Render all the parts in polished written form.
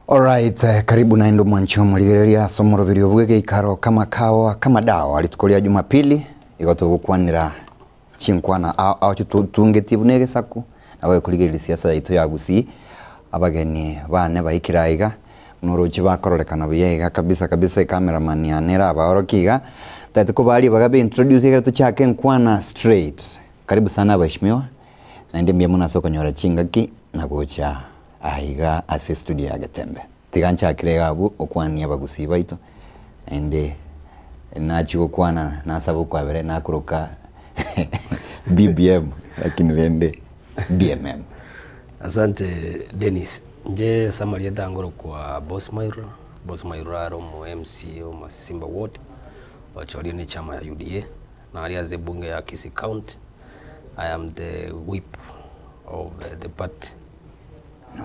Alright, karibu naende omwanchi omorigereria ase omoroberio bw'egeikaro kama kawa kama dawa rituko ria Jumapili igo togokwanera chinkwana ao ao chitotungetie buna egesaku nabo ekorigereria siasa yaito ya Gusii abageni bane baikire aiga buna oroche bakororekana buya iga kabisa kabisa ecameraman yane erabaorokie iga ntagete kobaa ribaga be introduce ekero tochake enkwana straight. Karibu sana abaheshimiwa naende mbuya mono ase okonyora chingaki na gocha Aiga ase estudio ya Getembe. Tiga nchakire iga abwo okwanie abagusii baito, naende nachia gokwana nasaba okwabera nakoroka BBM lakini rende BMM. Asante Dennis, inche ase amarieta ngorokwa Boss Mairura, Boss Mairura are omo MCA o Masimba ward, ochoria ne echama ya UDA, naria ase ebunge ya Kisii county, I am the whip of the party.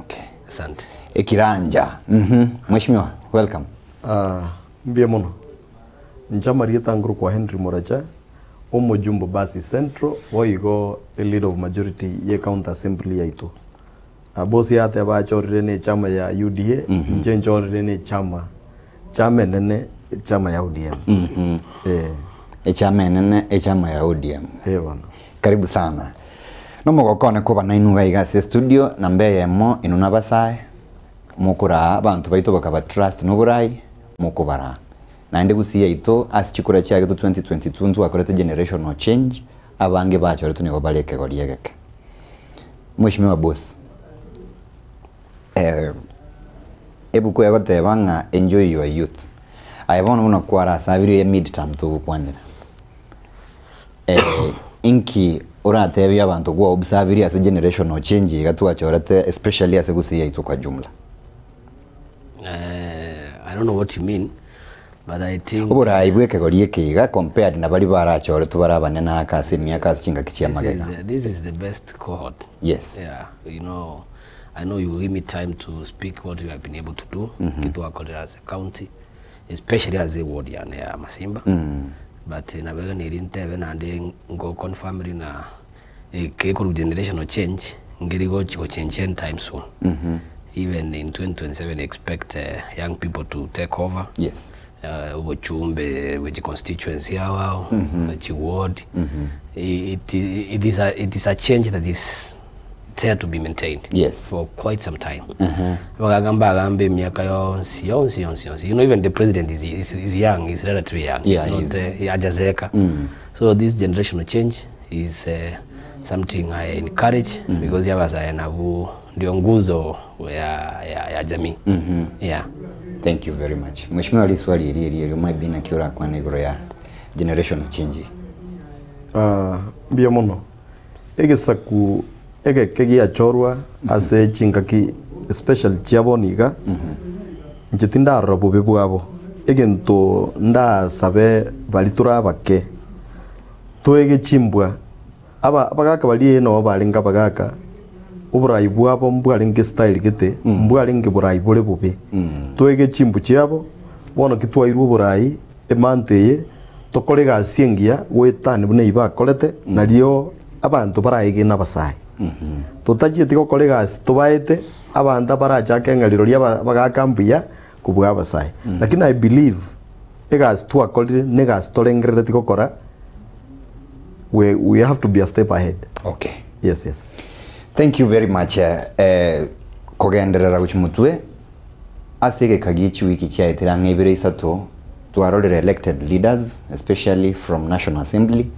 Okay. Asante. Ekiranja. Mhm. Mheshimiwa, welcome. Ah, mbuya mono. Inche amarieta nkorokwa Henry Moracha, omojumbe o Basi Central, boigo e leader of majority ye county assembly yaito. Ah, bosi yateba achorire ne echama ya UDA, inche nchorire ne echama, echama enene, echama ya ODM. Eh, Echama enene, echama ya ODM. eh bono. Karibu sana. Nomogoko one koba nainwe iga iga ase estudio, namba eyemo inwe nabasae, mokoraa abanto baito bakaba trust noborai, mokobaraa. Naende gusii yaito ase chikura chiagetwe 2022 ntwakorete generational change, abange bachoretwe nigo bare ekegori egeke. Mweshimiwa boss, ebuku egoteba ng'a enjoy your youth, aye bono buna kwarasabire mid term togokwanera. Inki oratebie abanto gwa observirie ase generational change iga twachorete especially ase gusii yaito kwa jumla? I don't know what you mean but I think Oborai bwa ekegori eke iga compared na baria barachoretwe bare abanene aka ase emiaka ase chingaki chia this magega. is, this is the best cohort. Yes. Yeah, you know, I know you will give me time to speak what we have been able to do. Mm -hmm. Kitu as a county. Especially ase eward yane ya Masimba, but nabo neri ntebe naende ngo confirm ng'a eke ekorwa generational change nkeri gochi gochange any time soon. Even in 2027 expect young people to take over Yes. obochumbe bwe chiconstituency ao ao, chiward, it it is a it is a change that is there to be maintained Yes. for quite some time Abagaga mbagambe emiaka yonsi yonsi yonsi yonsi you know even the president is, is, is young is relatively young Yeah, He's he not uh, hajazeeka so this generational change is uh, something I encourage because abasae nabo ndio nguzo ya, ya, ya jamii yeah Thank you very much. Mheshimiwa riswali eri eri erio maybe naki orakwane igoro ya generational change. Ah, mbuya mono. Egesaku egeke giachorwa ase chingaki especially chia bono iga, inche tindarora bobe bwabo, egento ndasabe baria tore abake, toege chimbwa, aba abagaka baria nabo barenge abagaka, oborai bwabo mbwarenge style gete, mbwarenge borai bore bobe, toege chimbu chiabo, bono ki twairwe oborai, emanto eye, Tokore egasi engiya goetania buna eyio bakorete, nario abanto baraegene abasae. Totachieti gokora egasi tobaete, abanto abarachake ng'a rirorio aba bagaka mbuya kobua abasae. Lakini I believe egasi twakorire na egasi torengereretie gokora, we we have to be a step ahead. Okay. Yes, yes. Thank you very much eh, kogenderera gochia motwe Ase egeka gie chiwiki chiaetire ang'e ibere isato, twarorire elected leaders especially from National Assembly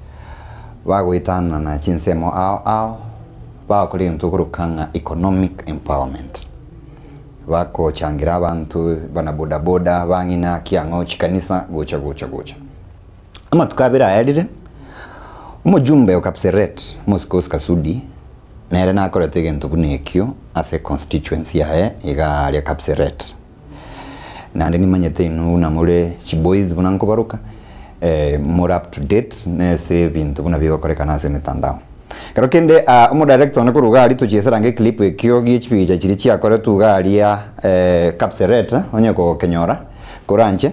bagoetanana chinsemo ao ao bagokora egento okoroka ng'a economic empowerment. Bagochangera abanto bana boda boda, bang'ina, kiang'o, chikanisa gocha gocha gocha. Amatuko abere ayarire, omojumbe o Kapseret, Mosike Oscar Sudi, nere nakorete egento buna ekio ase econstituency yaye iga aria Kapseret. Naende nimanyete inwe buna more chiboys buna nkobaroka, more up to date nese ebinto buna bigokorekana ase emetandao. Ekero kende omodirector one korwa iga aria tochiesera eclip ekio gie chipicha chiria chiakoretwe iga aria Kapseret onye kogokenyora koranche.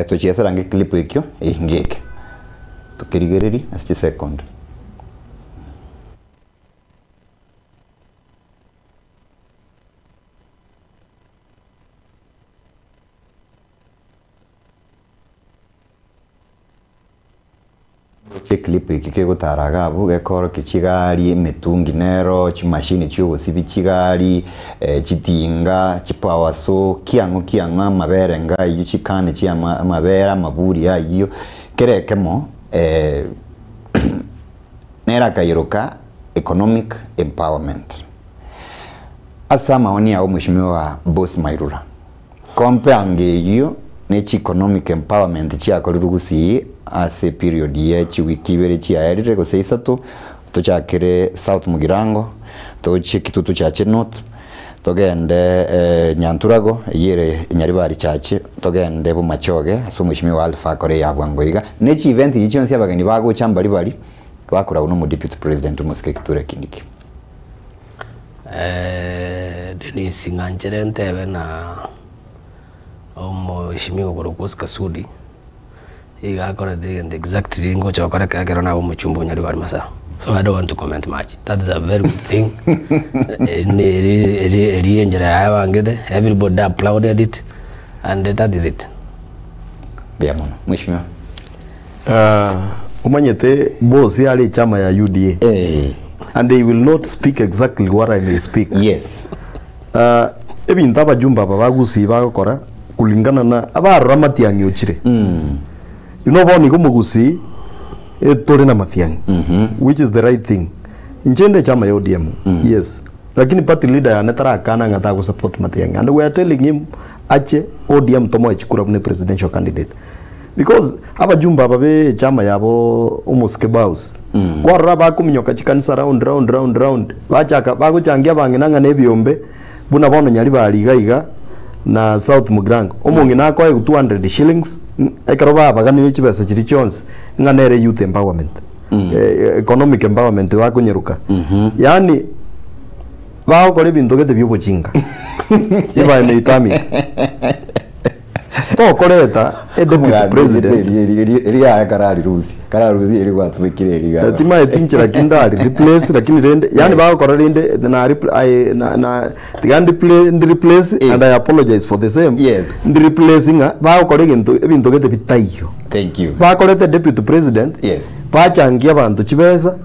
Tochiesera ange clip ekio ngeke tokerigererie ase chisekondi. Eclip eke kegotara iga abwo gekoorokia chigari, emetungi nero, chimashini chiogosibia chigari, chitinga, chipower saw, kiang'o kiang'o amabere enga ayio, chikani chia amabere, amaburi ayio, kera ekemo nere akayeroka economic empowerment. Ase amaoni ao Mheshimiwa Boss Mairura. Kompe anga eyio ne chi-economic empowerment chiakorirwe gusii ase eperiod ye chiwiki ibere chiaerire gose isato, tochakere South Mugirango, tochie Kitutu Chache North, togende Nyanturago eyio ere Nyaribari Chache, togende Bomachoge ase omweshimiwa Alpha akore eya bwango iga. Ne chi-event echi chionsi abageni bagocha mbari bari, bakoragwa na omo-deputy president omosike Kithure Kindiki. Dennis ng'anchere ntebe na omoeshimiwa okorokwa Oscar Sudi, iga akorete egento exactly ngocha gokora ekero ekero nabe omochumba o Nyaribari Masaku. So I don't want to comment much, that is a very good thing eri eri eri enchera yaye abangete, everybody applauded it and that is it. Mbuya mono. Mheshimiwa. Omanyete boss are echama ya UDA Eh. and they will not speak exactly what I may speak. Yes. Ah, ebinto abajumbe aba bagusii bagokora kulingana na abarora amatiang'i ochire. You know bono igo omogusii eh, tore na matiang'i which is the right thing. Inche nde echama ya ODM yes lakini party leader yane tarakana ng'a tagosupport matiang'i and we are telling him ache ODM tomoe chikura buna presidential candidate. Because abajumbe aba be echama yabo omosike Baus, kwarora bakominyoka chikanisa round round round round, bachaka bagochangia abang'ina ng'a na ebiombe, buna bono Nyaribari iga iga na South Mugirango. Omong'ina akoegwa 200 shillings, ekero babaganire chibesa chiria chionsi, ng'a nere youth empowerment, economic empowerment bakonyeruka. Yaani bagokora ebinto gete bia obochinga, if I may term it. Tokoreta e deputy president. Eriaye kararirusie kararusie eri gwatubekire eri iga. Timaeti inchera ki ndari replace lakini rende yaani bagokora rende na repl- I na na tiga ndi play ndi replace Eh. and I apologize for the same Yes. ndi replace ng'a bagokora egento ebinto gete bitaiyo. Thank you. Bakorete deputy president Yes. bachangia abanto chibesa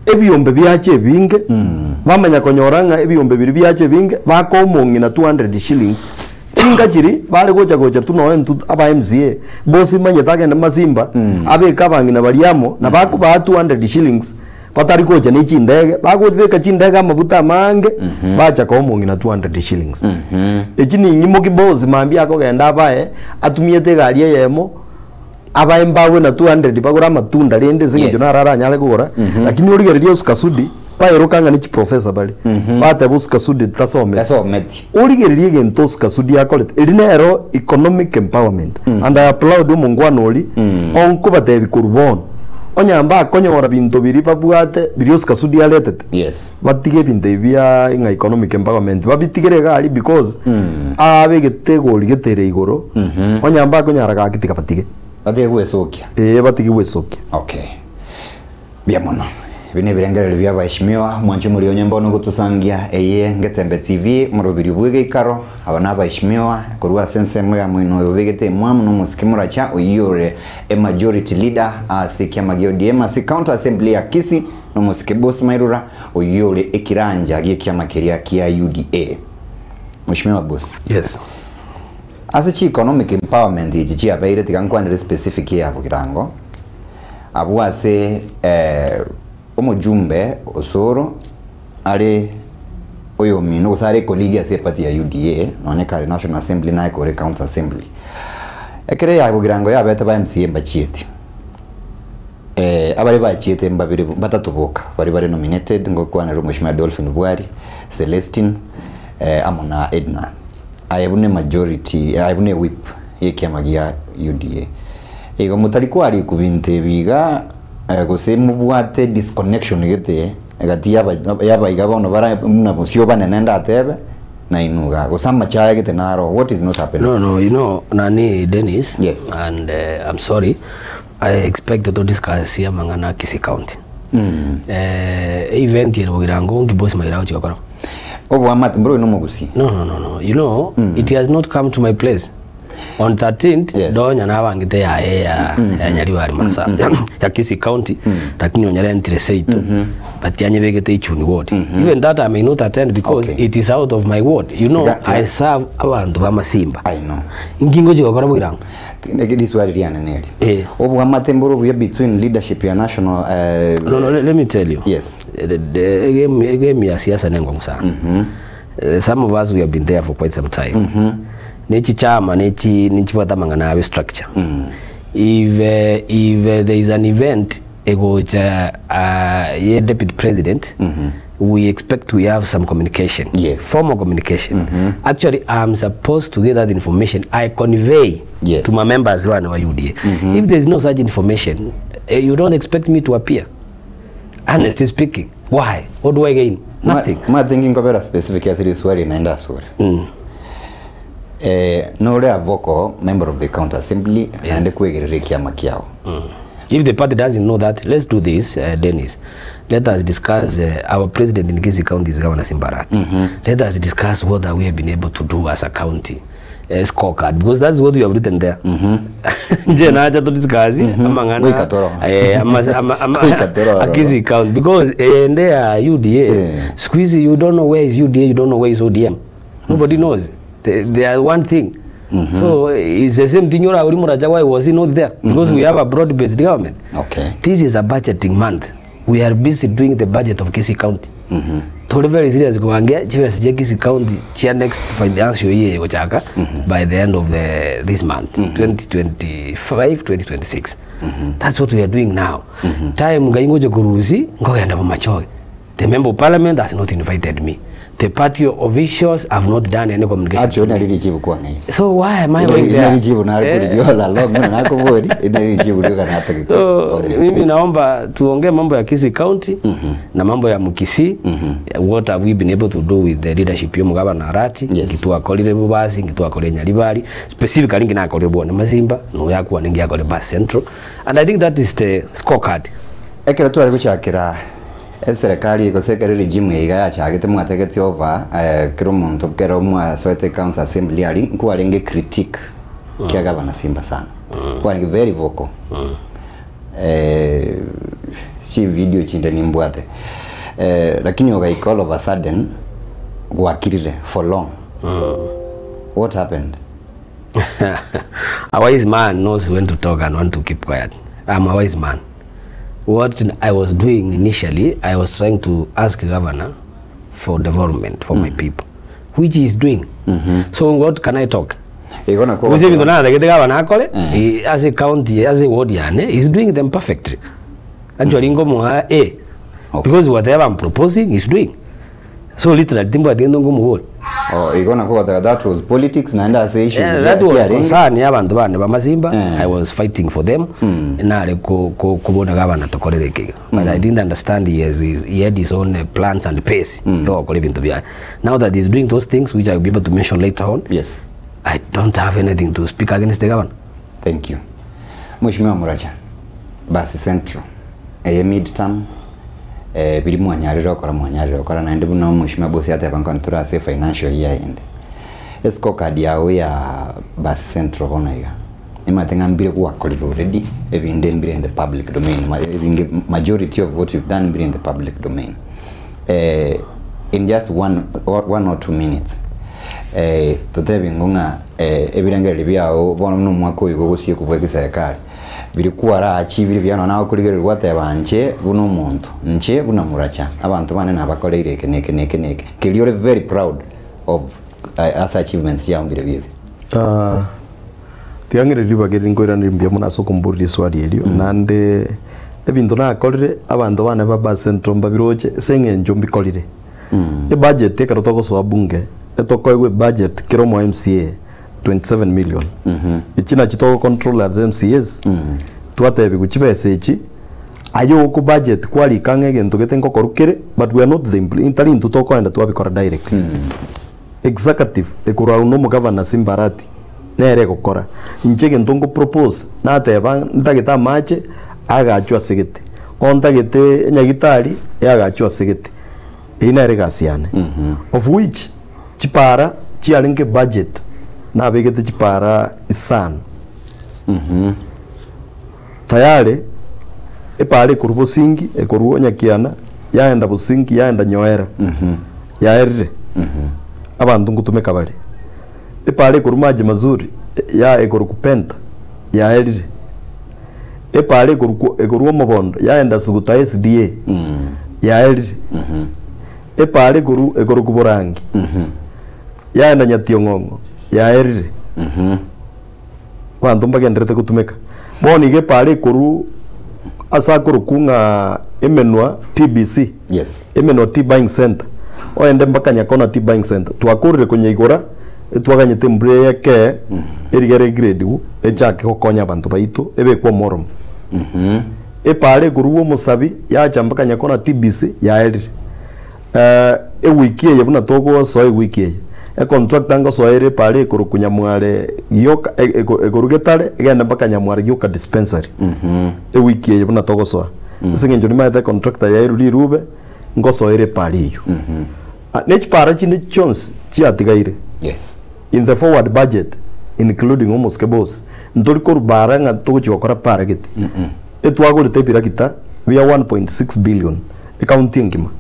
ebiombe biacha ebinge bamanya konyora ng'a ebiombe biria biacha ebinge bakoa omong'ina 200 shillings Chinka chiria bare gocha gocha tu nonya intwe aba MCA, bosi manyete agende Masimba, abeke abang'ina baria amo, na bakobaa 200 shillings, batari gocha ne chindege, bagobeka chindege amabuta amange, bacha koa omong'ina 200 shillings. Echi ning'imoki bosi mambia akogenda abae, atumiete egari eyemo, abae mbagwe na 200 bagore amatunda rende ase eng'encho Yes. naro aranyare kogora, lakini origererie Oscar Sudi, baeroka ng'a ne chiprofessor bare, bateba Oscar Sudi tasometi. Tasometi. Origererie egento Oscar Sudi akorete, eri nero economic empowerment and I applaud omongwana oria onkobatebi korwa bono, onye mbakonyora binto biria babwate biria Oscar Sudi aretete, Yes. batige ebinto ebi bia ng'a economic empowerment babitigere iga aria because abegete egori getere igoro, onye mbakonyara gaki tiga batige. Batige gwesokia. Ee batige gwesokia. Okay. Mbuya mono. Ebi nebirengererio bia abaheshimiwa, mwanche omoriri onye mbono ogotosangia eye Ngetembe TV, omoroberio bw'egeikaro, aba na abaheshimiwa korwa ase ensemo ya moino oyo obegete emwamu na omosike moracha oyio ore emajority leader ase ekiama gia ODM ase county assembly ya Kisii na omosike Boss Mairura oyio ore ekiranja gi'ekiama keria kia UDA. Mheshimiwa Boss. Yes. Ase chi economic empowerment echi chiabeire tiga nkwanere specific ya Bogirango, Abwo ase omojumbe Osoro are oyomino gose are ecolleague ase eparty ya UDA nonye kare National Assembly naye kore County Assembly. Ekero ya Bogirango yabete ba MCA mbachieti, abare bachiete mbabere mbatato boka baria bare nominated ngokwanera omweshimiwa Dolphin Bwari, Celestine amo na Edna. Aye buna emajority, aye buna ewhip y'ekiama gia UDA. Igo motari kwarikwa binto ebi iga, gose mobwate disconnection gete egati y'aba y'abaiga bono bara buna bosio banene ndatebe, na inwe igaa, gose amachaya gete naro, what is not happening? No, no, you know, nani Dennis, Yes. and I'm sorry, I expect to discuss amang'ana a Kisii County. Eh, event ere bogirango nki boss maira gochia gokora. Oboamate mboro oyo nomogusii. No, no, no, no. You know, it has not come to my place. On 13th Yes. donya nabangete yaye ya ya Nyaribari Masa ya Kisii County lakini onyare entire seito but yanyebegete Ichuni ward. Even that I may not attend because it is out of my ward. You know Tiga- tiga- I serve abantu b'amasimba. I know. Ingingo chigokora bogirango. Riswali riane neri. Eh. Obwamate mboro buya between leadership ya national No, no, let me tell you. Yes. The game ya siasa ni ngumu sana. Some of us we have been there for quite some time. Nechi chama nechi nichipata mangana abe structure. If there is an event egocha ye deputy president we expect we have some communication. Yes. Formal communication. Actually I'm supposed to get that information. I convey Yes. to my members bana wa UDA. If there is no such information, you don't expect me to appear. Honestly speaking, why? What do I gain? Nothing. Ma thinking kobera specific ya siri swali naenda suri. No ule avoko member of the county assembly naende kwegerera kiama kiao. If the party doesn't know that, let's do this, Dennis. Let us discuss our president in Kisii County is Governor Simba Arati. Let us discuss what we have been able to do as a county. Scorecard, because that's what we have written there. Nje na acha to discuss amangana Goika toro. ama Goika toro. a Kisii County because there UDA Yeah. squeeze you don't know where is UDA, you don't know where is ODM. Nobody knows. They are one thing. So it's the same thing. Uri Muracha, why was he not there? Because we have a broad-based government. Okay. This is a budgeting month. We are busy doing the budget of Kisii County. Tuli very serious kuangia chivesi cha Kisii County chia next financial year gochaka by the end of this month 2025 2026. That's what we are doing now. Time ngaingoje kurusi ngogenda mumachoge. The member of parliament has not invited me. The party officials have not done any communication. Actually nari richibu kwa ngai. So why am I going there? Nari richibu na Eh. kuri yola long na nakubori nari richibu ndio kana hata So mimi naomba tuongee mambo ya Kisii County na mambo ya Mukisii. What have we been able to do with the leadership yo mugabana Arati? Yes. Ngitwakorire Bubasi, ngitwakorire Nyaribari, specifically nginakorire Bwana Masimba, no yakuwa ningiakore Bas Central. And I think that is the scorecard. Ekero twari guchakira serikali gosekere regime iga yachagete mwategete over kero muntu kero mwasoete county assembly ari nkwarenge critique kia gavana Simba sana. Kwarenge very vocal. Si video chinde nimbwate. Lakini ugaika all of a sudden gwakirire for long. What happened? A wise man knows when to talk and when to keep quiet. I'm a wise man. What I was doing initially, I was trying to ask the governor for development for my people, which he is doing. So what can I talk? Igona kwa Uze bintu na the governor akore, as a county, as a ward yane, he's doing them perfectly. Actually, ngomo A, Okay. because whatever I'm proposing, he's doing. So literally, timbo at the end ngomo Oh, igona kwa that was politics na enda say issues. Yeah, that was concern y'abantu bane b'amazimba. I was fighting for them. Nare kubona gabana tokorere kiga. But I didn't understand he had his own plans and pace. Yokora ebintu byaye. Now that he's doing those things which I will be able to mention later on. Yes. I don't have anything to speak against the governor. Thank you. Mheshimiwa Muracha, basi Central eye midterm biri mwanyarire okora mwanyarire okora naende buna Mheshimiwa Bosi ateba nkoni turase financial year end. Scorecard yawe ya basi Central bono iga nimate ng'ambire gwakorire already ebinde mbire in the public domain ebinge majority of what you've done mbire in the public domain. In just one or 2 minutes totebi ng'o ebirengeri byao bono nomwaka oyo gogosie kubweka serikali biri kwarachi biri byano nawe kurigererwa gwateba nche buno omonto nche buna Muracha abantu bane nabakoreire eke neke neke neke kiri ore very proud of as achievements yao mbire biebi Tiang'ire ribageri nkoiranire mbuya mono ase okomborera eswali erio naende ebinto nakorire abanto bane ba Bas Central mbabiroche ase eng'encho mbikorire ebudget ekero togosoa bunge etokoegwa ebudget kero omo MCA 27 million echi nachi togocontrol as MCAs twatebiwa chibesa echi aye oko budget kwarika ng'a egento gete ngokoru kere but we are not the ntari intwe tokoenda twabikora directly executive ekorwa no omogavana Simba Arati nere egokora inche egento nkopropose nateba ntagete amache agachwa ase gete o ntagete enyagitari yagachwa ase gete eyio nere egasi yane of which chipara chiarenge budget Nabegete chipara isano. Tayari epara ekorwa Bosingi, ekorwa Nyakiana, yaenda Bosingi, yaenda Nyoera, yaerire. Abanto ngotumeka bare. Epara ekorwa Maji Mazuri, ya ekorwa Penta, yaerire. Epara ekorwa ekorwa Omobondo, yaenda Suguta SDA, yaerire. Epara ekorwa ekorwa Borangi, yaenda Nyationg'ong'o, yaerire. Abanto mbagendererete gotumeka. Bono iga epara ekorwa ase akorokwa ng'a Emenwa TBC, Yes. Emenwa Tea Buying Centre, oende mpaka Nyakona Tea Buying Centre. Twakorire konyeigora, etwaganyete embura eye ekee, erigere egrade echake gokonya abanto baito, ebekwe omoromo. Epara ekorwa omosabi yacha mpaka Nyakona TBC yaerire. Ewiki eye buna togosoa ewiki eye, econtractor ngosoa ere epara ekorokwa Nyamware gioka ekorwa Getare egende mpaka Nyamware gioka dispensary. Ewiki eye buna togosoa. Ase eng'encho nimaete econtractor yairwe rirube, ngosoa ere epara eywo. Ne chipara chinde chionsi chiatigaire. Yes. In the forward budget including omosike boss ntori korubara ng'a togochia gokora para gete. Etwagorete ebirakita bia 1.6 billion ecounty engima.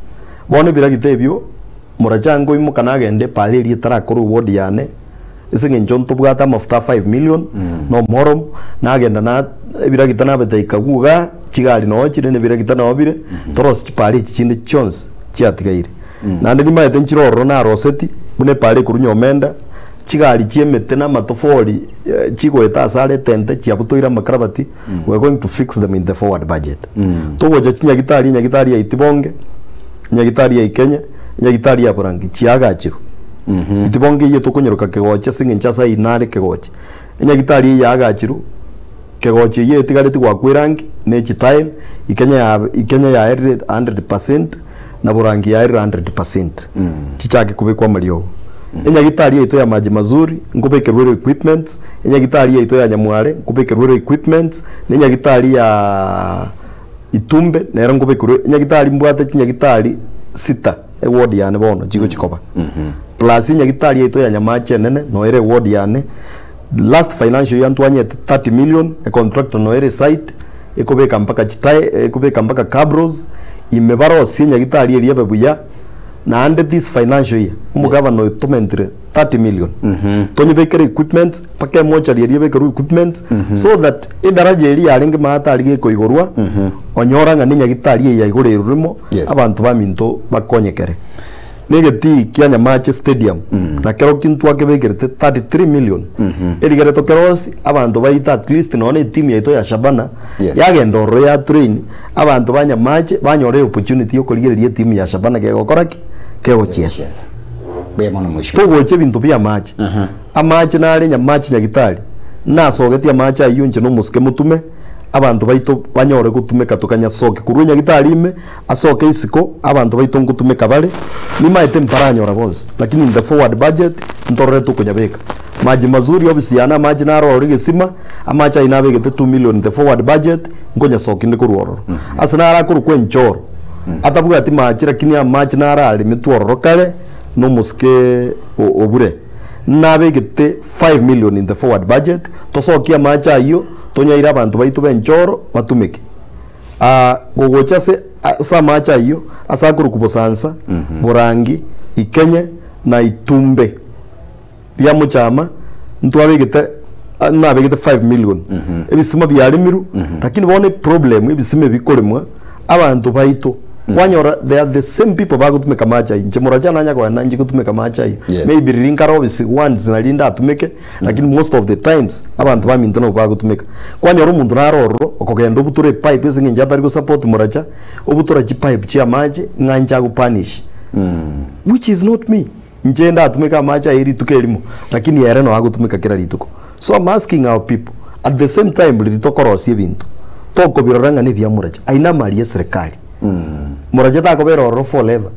Bono ebirakita ebio morache ange oimoka nagende epara eria etarakorwa eward yane ase eng'encho ntobwate amafuta a 5 million na omoromo nagenda na ebirakita nabete ikagu igaa chigari noo chire na ebirakita noo bire torosie chipara echi chinde chionsi chiatigaire. Naende nimaete nchire ororo naroseti, buna epaara ekorwa nyomenda, chigari chi'emete na amatofori chigoeta ase are etente chiabutoire amakarabati, we are going to fix them in the forward budget. Togocha chinyagitari, enyagitari ya Itibonge, enyagitari ya Ikenye, enyagitari ya Borangi chiagachirwe. Itibonge eyio tokonyeroka kegochi ase eng'encho ase ayio nare kegochi. Enyagitari eye yaagachirwe, kegochi eyio etigareti goakwa erangi, ne chitile, Ikenya ya Ikenya yaerire 100%, na borangi yaerire 100%, chichake kobekwa amariogo. Enyagitari yaito ya Maji Mazuri nkobekerwa ere equipments, enyagitari yaito ya Nyamware nkobekerwa ere equipments, na enyagitari ya Itumbe nero nkobekerwa enyagitari mbwate chinyagitari sita eward yane bono chigochi koba. Plus enyagitari yaito ya Nyamache enene noyo ere eward yane, last financial year ntwanyete 30 million, econtractor noyo ere site, ekobeka mpaka chitae ekobeka mpaka cabros, ime barosie nyagitari eria ebe buya, naende this financial year, omogavana oyo tomentire 30 million, tonyebekere equipment mpaka emochari eria ebekerwe equipment, so that edaraja eria yarenge maate aria gekoigorwa, onyora ng'a nenyagitari eye yaigoreirwe rimo, abanto baminto bakonyekere. Na egetii kia Nyamache Stadium, na kerokio ntwakebekerete 33 million, erigere tokerosie abanto baito at least nonya na etimu yaito ya Shabana Yes. yagenda ororo ya train abanto ba Nyamache banyore eopportunity yokorigereria etimu ya Shabana kegokora ki? Kegochiesa. Yes. Mbuya mono mheshimiwa. Togocha ebinto bia amache, amache nare Nyamache Nyagitari, nasogetie amache ayio inche na omosike motume, abanto baito banyore gotumeka tokanyasokia korwa Nyagitari ime, Asoke isiko, abanto baito ngotumeka bare, nimaete mparanyora bonsi, lakini in the forward budget ntorore tokonyabeka. Maji mazuri ofisi yane amache naro ororo egesima, amache ayio nabegete 2 million in the forward budget, nkonyasokia inde korwa ororo. Ase naro akorokwa enchoro, atabwati mache lakini amache naro aremetwe ororo kare, na omosike obure. Nabegete 5 million in the forward budget, tosokie amache ayio, tonyaire abanto baito b'enchoro batumeke. Aa, gogocha ase ase amache ayio ase akorokwa Bosansa, Borangi, Ikenye, na Itumbe ria Mochama, ntwabegete a- nabegete 5 million. Ebisima biaremirwe, lakini bono eproblem ebisima ebi bikoremwa, abanto baito, kwanyora they are the same people bagotumeka amache ayio. Inche morache nanya kogenda inche gotumeka amache ayio, Yes. maybe riria nkare obisi once nari ndatumeke, Lakini most of the times abanto baminto nabo bagotumeka. Kwanyora omonto nare ororo okogenda obutora epipe ase eng'encho atari gosupport moracha, obutora chipipe chia amache ng'a inche agopunish. Which is not me. Inche ndatumeke amache aye rituko erimo, lakini ere noo agotumeka kera rituko. So I'm asking our people, at the same time riria tokorosia ebinto, tokobirora ng'a nebia moracha, ayio namari ya eserekari. Moracha takobera ororo forever.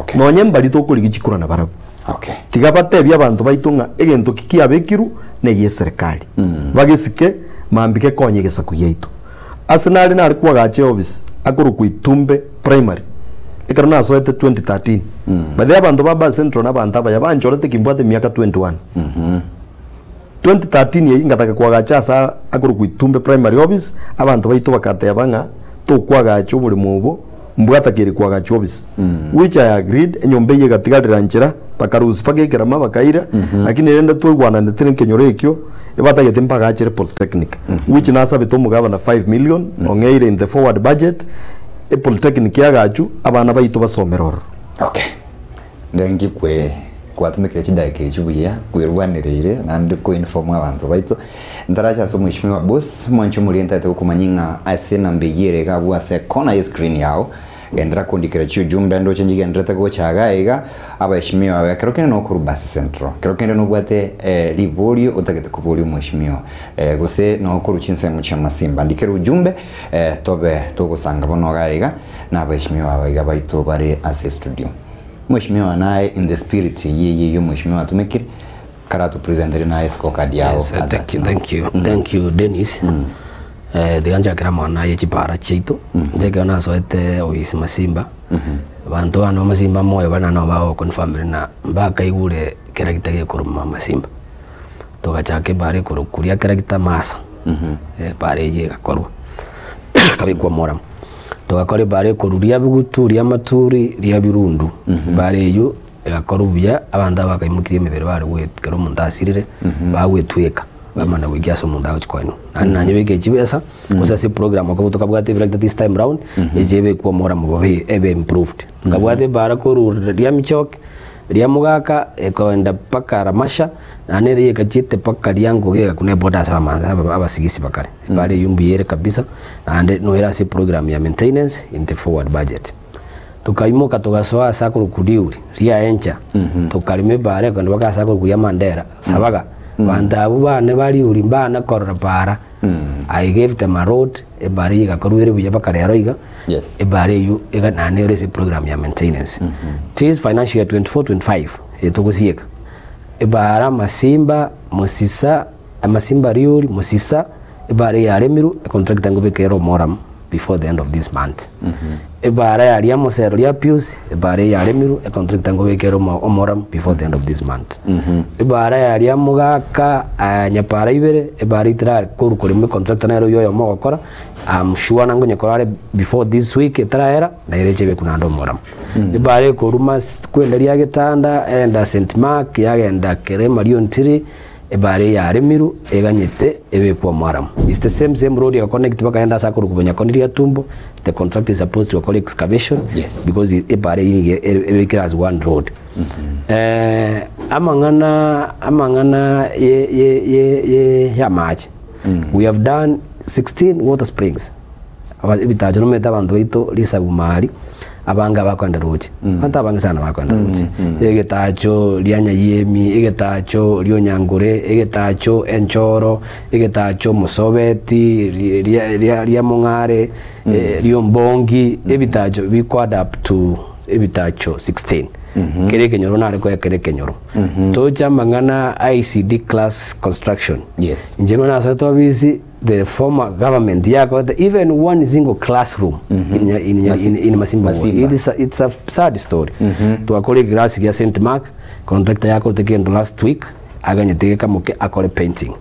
Okay. Nonye mbaria tokorigia chikura nabarabwo. Okay. Tiga batebie abanto baito ng'a egento ki kiabekirwe negi'eserekari, bagesike mambia gekonye egesaku giaito. Ase nare nare kwagacha eofisi akorokwa Itumbe Primary ekero nasoete 2013. By the way abanto ba Bas Central na abanto abaya banchorete kimbwate emiaka 21. 2013 eyio ngataka koagacha ase akorokwa Itumbe Primary Office, abanto baito bagateba ng'a tokoagacha oboremo obo, mbwatakeire koagacha office. Which I agreed, enyomba eyio egatigarera nchera, bakarusia mpaka ekerama bakaira, lakini rende twaigwananete na ekenyoro ekio, ebatagete mbagachere polytechnic, which nasabete omogabana 5 million, ong'eire in the forward budget, epolytechnic eagachwe, abana baito basomere ororo. Okay. Ndenki kwe kwatumekire chidakika echi buya kwerwanereire naende koinform abanto baito. Ntarache ase omweshimiwa boss, mwanche omoria ntaete gokomanyia ng'a ase enamba eyio ere iga abwo ase ecorner ye screen yao, genderera kondikera chiujumbe ndoche nchigendererete gocha iga iga, abaeshimiwa aba ekero kende nokorwa bus central, ekero kende nobwate riborio otagete koboria omweshimiwa gose nokorwa chinsemo chia masimba, ndikera ujumbe tobe togosanga bono iga iga na abaeshimiwa aba iga baito bare ase estudio. Mweshimiwa naye in the spirit eyio eyio eyio omweshimiwa atumekire, karatopresentere naye scorecard yao Yes, as thank at you, now. thank you, thank you Dennis. Eh, tiga nchakere amang'ana aye chipara chiaito. Inche ekero nasoete ofisi Masimba, abanto bane ba Masimba moyo bare nabo bagoconfirmire ng'a mbakaigure ekeragita gekoruma Masimba. Togachaka ebara ekorokwa ria keragita Masa, ebara eyio egakorwa, ekabekwa omoramo. Togakora ebara ekorwa ria Bigutu, ria Maturi, ria Birundu, ebara eyio egakorwa buya, abanto aba bakaimokirie emebere bare goet ekero omonto asirire, bagwetweka, bamana goikia ase omonto agochia koenwa. Naende nanyebeke chibesa, gose ase eprogram okobua tokabwate ebiragita this time round, eche ebekwe omoramo bobe ebe improved. Nkabwata ebara korwa ria Michoki, Riria mogaka ekoenda mpaka Ramasha, na nere egachiete mpaka riango gegakuna eboda ase abamansa aba abasigisi bakare. Ebara eyio mbuya ere kabisa, naende noere ase eprogram ya maintenance in the forward budget. Tokaimoka togasoa ase akorokwa Riuri, ria Encha, tokarema ebara ekogenda mpaka ase akorokwa ria Mandera, Sabaga. Abanto abwo bane ba Riuri mbana korora para, I gave them a road, ebara eyio egakorwa ere buya mpaka rero iga. Yes. Ebara eyio iga naende ere ase eprogram ya maintenance. This financial year 24/25 eye togosieka, ebara Masimba, Mosisa, Masimba Riuri, Mosisa, ebara eye yaremirwe, econtractor nkobeka ere omoramu before the end of this month. Ebara yaria Mosero ria Pius, ebara eye yaremirwe, econtractor nkobeka ere omo- omoramu before the end of this month. Ebara yaria Mogaka, Nyapara ibere, ebara etarari korwa korema econtractor nere oyio oyomo ogokora, I'm sure nangonyekora are before this week etarahera, nere eche ebeku naende omoramo. Ebara ekoruma ase kwenda ria getanda, enda St Mark, yagenda Kerema Riontiri, ebara eye yaremirwe, eganyete ebekwe omoramo. It's the same same road egoconnect mpaka ase akorokwa Bonyakoni Riatumbo, the contractor is supposed to gokora excavation, Yes. because ebara eyio nigo ebekire as one road. Amang'ana amang'ana ye ye ye ye y'amache, we have done 16 water springs, aba ebitacho nomanyete abanto baito risabu maari, abange abakoenda roche, abanto abange sana bakoenda roche, egetacho ria Nyayiemi, egetacho ria Onyangore, egetacho Enchoro, egetacho Mosobeti, ria ria ria ria Mong'are, ria Ombongi, ebitacho bikoadd up to ebitacho 16 kera ekenyoro nare koya kera ekenyoro toche amang'ana ICD class construction Yes. inche buna nasoete obisi the former government yakorete even one single classroom in, Nya- in, Nya- in, in Masimba Ward. Masimba. It is a, it's a sad story twakora ekerasi gia St Mark contractor yakorete kendo last week aganyete gekamoke akore painting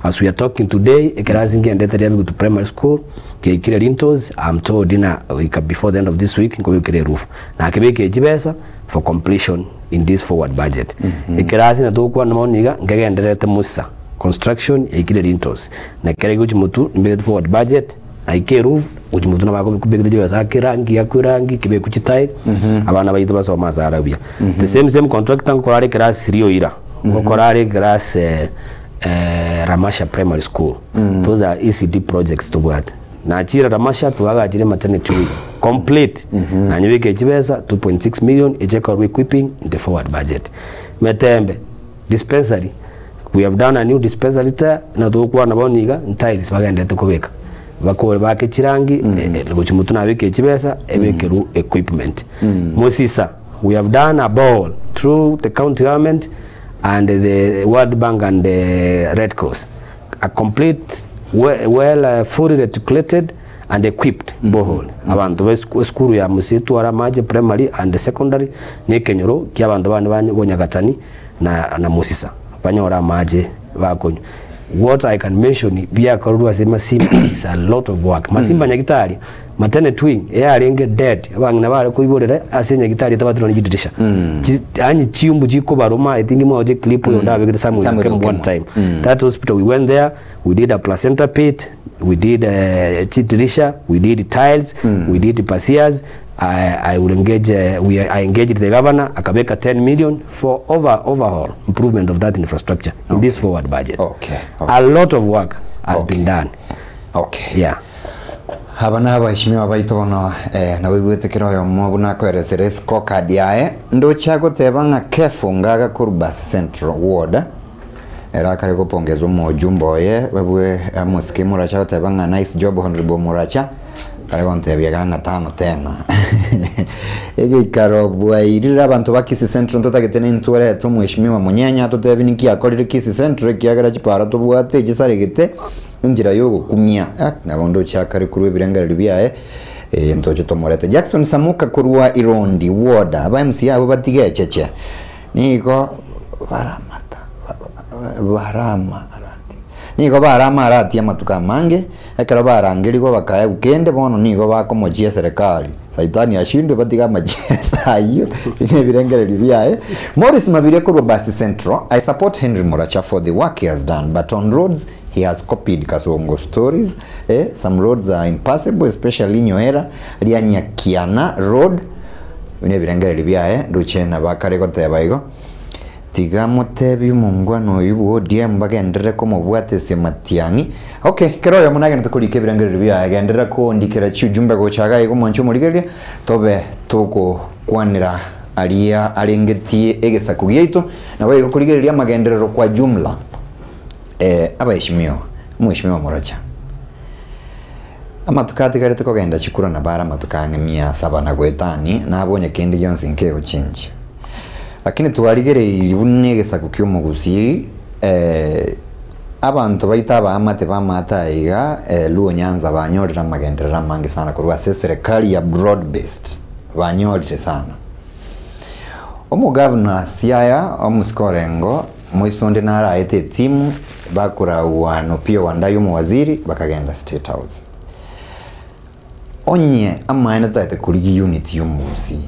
as we are talking today ekerasi ngendete ria Bigutu primary school Giaikire lintels, am told ng'a goika before the end of this week nkobekere eroof. Nakebekire chibesa for completion in this forward budget. Ekerasi na togokwana bono iga nkegendererete musa construction yaikire lintels. Na ekero egochi motwe nimbegete forward budget naike eroof gochi motwe nabo akobekete chibesa ake erangi akwe erangi kebekwe chitile abana baito basome ase are buya. The same same contractor nkokora are ekerasi Rioira, nkokora are ekerasi Ramasha Primary School. Those are ECD projects tobwate. Nachire Ramasha twagachire maternity wing complete. Nanyebeke chibesa 2.6 million eche korwa equipping in the forward budget. Metembe dispensary we have done a new dispensary there na togokwana bono iga tiles bagendete kobeka. Bakore bake chirangi gochi motwe nabeke chibesa ebekerwe equipment. Mosisa we have done a borehole through the county government and the World Bank and the Red Cross. A complete, well, well fully reticulated and equipped borehole. Abanto ba esukuru ya Musitu ara amache primary and secondary na ekenyoro kia abanto bane ba Bonyagatani na, na Musisa banyore amache bakonywa. What I can mention biakorerwe ase Masimba is a lot of work. Masimba Nyagitari, maternity wing eyarenge dead, abang'ina bare koiborera ase Nyagitari etabatwe nonye chidirisha. Chi yaani chiumbu chikobaruma I think mwaoche clip oyo ndabegete Samuel Samuel Okemwa one Okemwa. time. That hospital we went there, we did a placenta pit, we did chidirisha, we did tiles, we did pasias. I, I will engage, we, I engaged the governor akabeka 10 million for over, overhaul improvement of that infrastructure in this forward budget. Okay. A lot of work has been done. Yeah. Aba na abaheshimiwa baito bono eh, nabo igwete kera oyomo buna akoeresera escorecard yaye ndoche agoteba ng'a Kefu ngaga korwa Basi Central Ward era akare gopongezwa omojumbe oye babwe Amos K Muracha agoteba ng'a nice job Honorable Muracha kare gontebia iga ng'a tano tena egeikaro bwairire abanto ba Kisii Central ntotagete nintwerete omweshimiwa Munyanya atotebi ninki akorire Kisii Central ekiagera chipara tobwate echisaregete enchera yogokumia ah, nabo ndoche akare korwa ebirengererio biaye eh, ntoche tomorete Jackson Samuka korwa Irondi Ward aba MCA abo batige echeche nigo baramata barama arati nigo barama arati amatuko amange ekero barangerigwa bakaegwa kende bono nigo bakomochia eserekari saitani ashindwe batige amachiesa ayio na ebirengererio biaye Morris Mabire korwa Basi Central I support Henry Muracha for the work he has done but on roads he has copied Kasongo stories eh, some roads are impassable especially Nyoera ria Nyakiana road buna ebirengererio biaye ndoche nabo akare goteba igo tiga motebi omongwana oyo bwa ODM bagenderere komobwatesia matiang'i okay kero oyomo nagenderete korika ebirengererio biaye genderera kondikera chiujumbe gocha iga igo mwanche omorigereria tobe togokwanera aria arengetie egesaku giaito nabo igo korigereria amagenderero kwa jumla eh, abaheshimiwa omweshimiwa Moracha amatuko atigarete kogenda chikura nabo are amatuko ang'e mia saba na goetani nabonye kende gionsi nkegochenjia lakini twarigereirie buna egesaku kia omogusii eh, abanto baito abaamate bamaate aiga eh, Luo Nyanza banyorire amagenderero amange sana korwa ase eserekari ya broad based banyorire sana omogavana Siaya omosike Orengo moisonde naraete etimu bakoragwa na Opiyo Wandayi omowaziri bakagenda State House onye amaene totagete korigia unity ya omogusii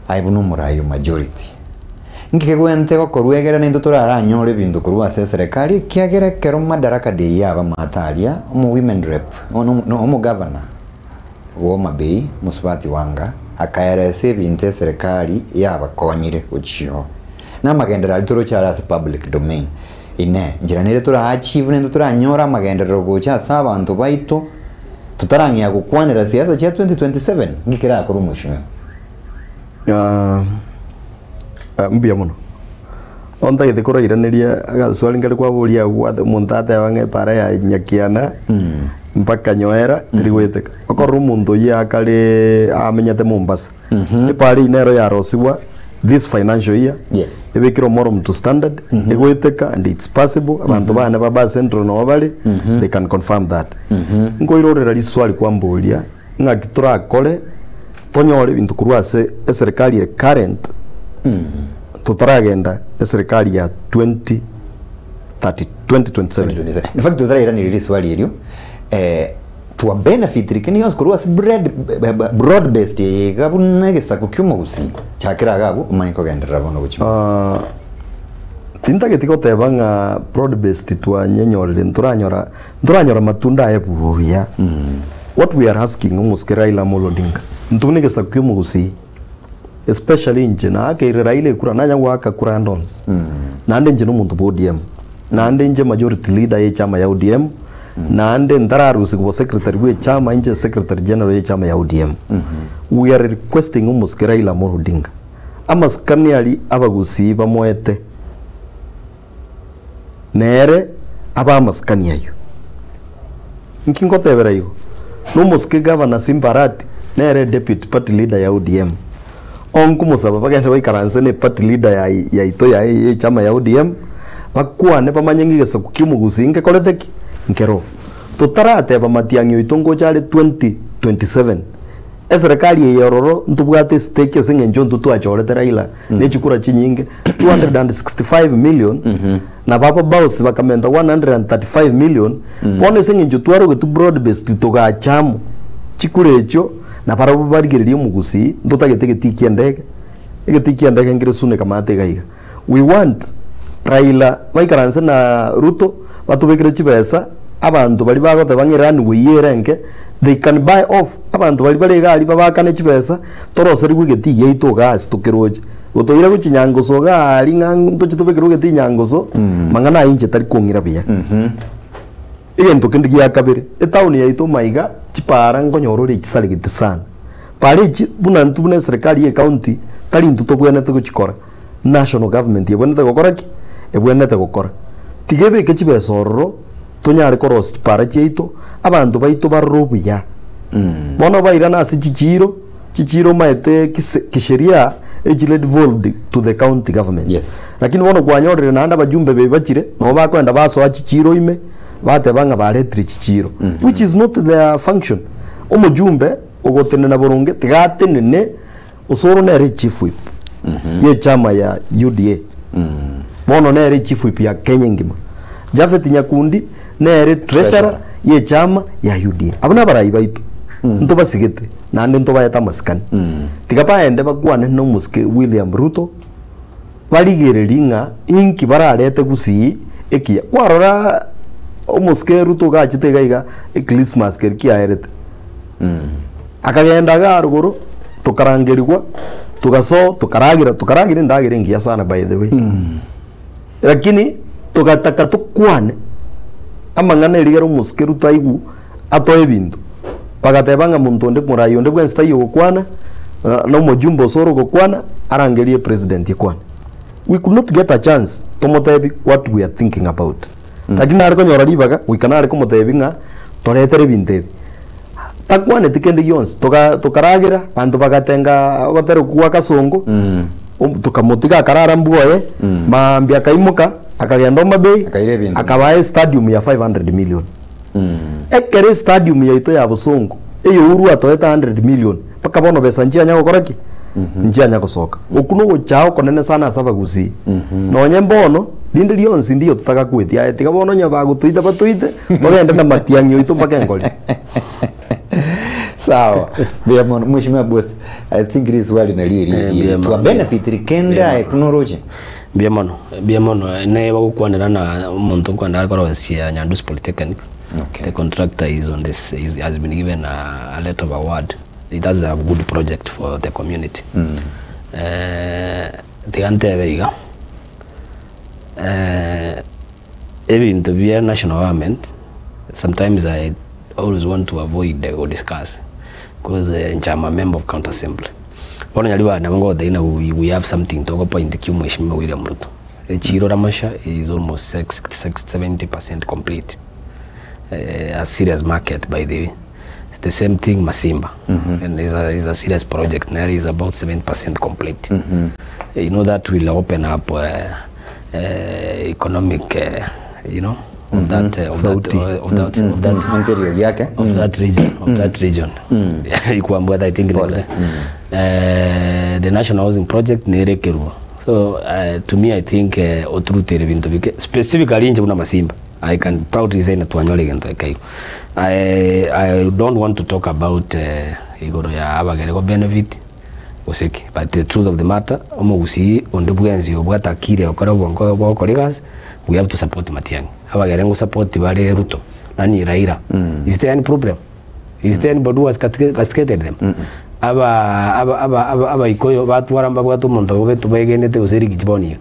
aye buna omorai o majority nki kegwente gokorwa egere naintwe toraranyore ebinto korwa ase eserekari ekiagera ekero Madaraka Day yaba amato aria omo women rep no omogavana bwa Homa Bay mosubati Wanga akaeresa ebinto eserekari yabakonyire gochio na amagenderero aria toroche are ase public domain inee nchera nere tora achieve naintwe toranyore amagenderero gocha ase abanto baito totarang'ea gokwanera siasa chia 2027 nki kerakorwe omweshimiwa. Ah, ah, mbuya mono. Ontagete koroiraneria agaswali nkare kwaboria agwo ate omonto ateba ng'a epara ya Nyakiana mpaka Nyoera teri goeteka. Okorora omonto oyio akare amenyete Mombasa, epara eyio nero yarosiwa this financial year, Yes. ebekire omoromo to standard, egoeteka and it's possible, abanto bane ba Baa Central noo bare, they can confirm that. Nkoirorera riswali kwamboria, ng'aki torakore tonyore ebinto korwa ase eserekari ere current totaragenda eserekari ya 2030 2027. 2027. In fact totarairaneria riswali erio eh, twa benefit rike niyo korwa ase bread broad based iga buna egesaku kia omogusii chakera iga abwo omanye kogenderera bono gochia Ah, tintageti goteba ng'a broad based twanyenyorire ntoranyora ntoranyora matunda aye buya. What we are asking omosike Raila Amolo Odinga, intwe buna egesaku kia omogusii especially inche naakeire Raila ekura nanya goaka kura ande onsi naende inche na omonto bwa ODM naende inche majority leader ya echama ya ODM naende ntararusigwa bo secretary bwa echama inche secretary general ya echama ya ODM. We are requesting omosike Raila Amolo Odinga amasikani aria abagusii bamoete nere abe amasikani ayio. Nki ngotebera igo? Nomosike governor Simba Arati nere deputy party leader ya ODM. Onkomosaba bagende baikaranse ne party leader ya yaito ya echama ya ODM bakwane bamanye ng'a egesaku kia omogusii ngekorete ki? Nkero. Totarateba matiang'i oito ngocha are 2027. Eserekari eye ororo ntobwate estake ase eng'encho intwe twachorete Raila ne chikura chinyinge 265 million na baba boss bakamenta 135 million bono ase eng'encho twarogetwe broad based togacha amo chikura echio na barabwo barigereria omogusii ntotagete egetii kia endege egetii kia endege nkere sune kamate iga iga We want Raila baikaranse na Ruto batobekere chibesa abanto baria bagoteba ng'a runway ere enke they can buy off abanto baria bare iga aria babakane chibesa toroserigwe egetii giaito igaa ase tokeroche. Gotoira gochia Nyangoso igaa aria ng'a ntoche tobekerwe egetii Nyangoso mang'ana aya inche tari kong'ira buya. Egento kende gia kabere, etown yaito maiga chipara nkonyora ore chisaregete sana. Para echi buna intwe buna eserekari ya ecounty tari intwe tobwenerete gochikora. National government ebwenerete gokora ki? Ebwenerete gokora. Tiga ebeke chibesa ororo, tonyare korosia chipara chiaito, abanto baito barore obuya. Bono bairane ase chichiiro, chichiiro omanyete kise kisheria echire devolved to the county government. Yes. Lakini bono kwanyorire naende abajumbe baria bachire, nabo bakoenda basoa chichiiro ime, bateba ng'a baretire chichiiro, which is not their function. Omojumbe ogotenena boronge tiga atenene Osoro nere chief whip y'echama ya UDA. Bono nere chief whip ya Kenya engima. Japhet Nyakundi nere treasurer y'echama ya UDA. Abwo nabarai baito. Ntobasigete naende ntobaete amasikani. Tiga baende bakwane na omosike William Ruto barigererie ng'a inki bararete gusii ekiya. Kwarora omosike Ruto iga achete iga iga echristmas keria kiaerete. Akagenda iga rogoro, tokarangerigwa, togasoa, tokaragera, tokaragera endagera engiya sana by the way. Lakini togataka tokwane amang'ana erigere omosike Ruto aigwe atoe ebinto. Bagateba ng'a monto onde morai onde bwensi taiyo ogokwana, na omojumbe ase ore ogokwana, arangerie president ekwane. We could not get a chance tomotebi what we are thinking about. Lakini nare konyora ribaga, goika nare komotebi ng'a toretere ebinto ebi. Takwaneti kende gionsi, toga tokaragera, abanto bagatenga ogotera okwo gwa kasongo, tokamotiga akarara mbwoye, maambia akaimoka, akagenda Homa Bay, Akaira ebinto. akabaa estadium ya 500 million. Ekero estadium yaito ya bosongo, eye Uhuru atoete 100 million, mpaka bono besa nchianya gokora ki? Nchianya gosoka. Okwo nogochaya okonene sana ase abagusii. Nonye mbono, rinde rionsi ndiyo totagakweti aye tiga bono onye bagotoita batoite, togende na matiang'i oito mpaka engori. Sawa. Mbuya mono mheshimiwa boss. I think riswali nario eri Eh, eri. mbuya Twa mono. benefit rikende Mbuya aye mono. kunoroche. Mbuya mono, mbuya mono. Ne bagokwanera na omonto nkwenda are korosia Nyandusi Polytechnic. Okay. The contractor is on this, is, has been given a, a letter of award. It has a good project for the community. Eh, tiga ntebe iga. Eh, ebinto bia national government sometimes I always want to avoid or discuss because inche am a member of county assembly. Bono nyaribari nabo ngogotebia ng'a we, we have something togo point kia omweshimiwa William Ruto. Echiro Ramasha is almost 66, 70% complete. Eh, a serious market by the way. It's the same thing Masimba. And is a, is a serious project. Nere is about 7% complete. You know that will open up economic, you know, of that, of that, of that, of that, Interior yake. of that region, of that region. Ikuambua I think like the national housing project nerekerwa. So to me I think oturutere bintu bike specifically inche buna Masimba. I can proudly say natwanyore gento ekeigo. I, I don't want to talk about igoro ya abagere go benefit gose ki but the truth of the matter omogusii onde bwensi obwate akiri okore obongo bogokora egasi we have to support Matiang'i. Abagere ngo support bare Ruto nani Raila. Is there any problem? Is there anybody who has castigated them? Aba aba aba aba abaikoyo batwara mbabwate omonto obo begenete gose Riggy bono iga.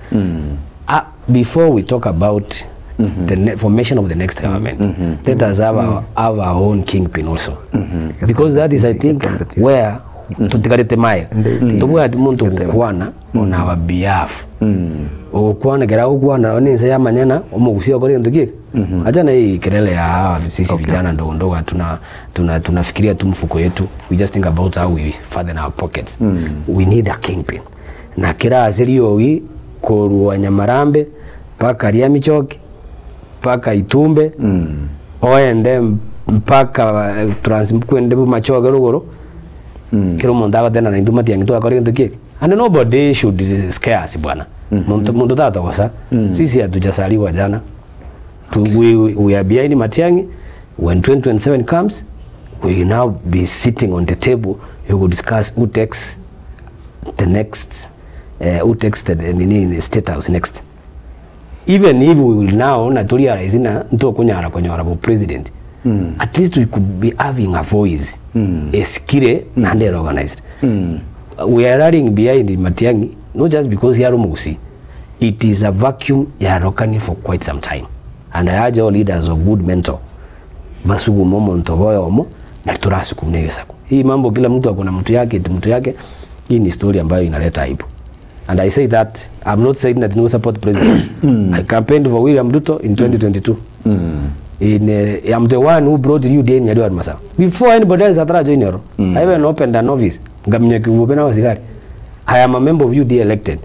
Ah, before we talk about the formation of the next government, let us have our, have our own kingpin also. Because that is, I think, where tutigarete maega. Tobwati monto ogokwana on our behalf. Ogokwana ekero agokwana nonye na ense yamanyana, omogusia okore egento ki eke. Achana hii kelele ya hawa sisi vijana ndogo ndogo hatuna tuna tunafikiria tu mfuko yetu. We just think about how we fatten our pockets. We need a kingpin. Na kera ase riogi korwa Nyamarambe mpaka Riamichoki mpaka Itumbe oende mpaka Trans kwende Bomachoge rogoro. Kera omonto agotenda na intwe matiang'i twakora egento ki eke. And nobody should scare us bwana. Monto monto tatogosa, sisi hatujazaliwa jana. To, we, we are behind Matiang'i, when 2027 comes, we will now be sitting on the table, we will discuss who takes the next, uh, who takes the nini, state house next. Even if we will now na torealize ng'a ntokonyara konyora bo president, at least we could be having a voice esikire naende ere organized. We are rallying behind Matiang'i not just because yare omogusii, it is a vacuum yarokani for quite some time and I urge all leaders of good mental basugume omonto obo oyomo nari torasukume egesaku. Hii mambo kila mtu ako na mtu yake eti mtu yake, hii ni story ambayo inaleta aibu. And I say that I'm not saying that no support president. I campaigned for William Ruto in 2022. In I'm the one who brought UDA in Nyarwar Masaba. Before anybody else atara join Nyoro. I even opened an office. Ngamnyoki Ubena Wasigari. I am a member of UDA elected.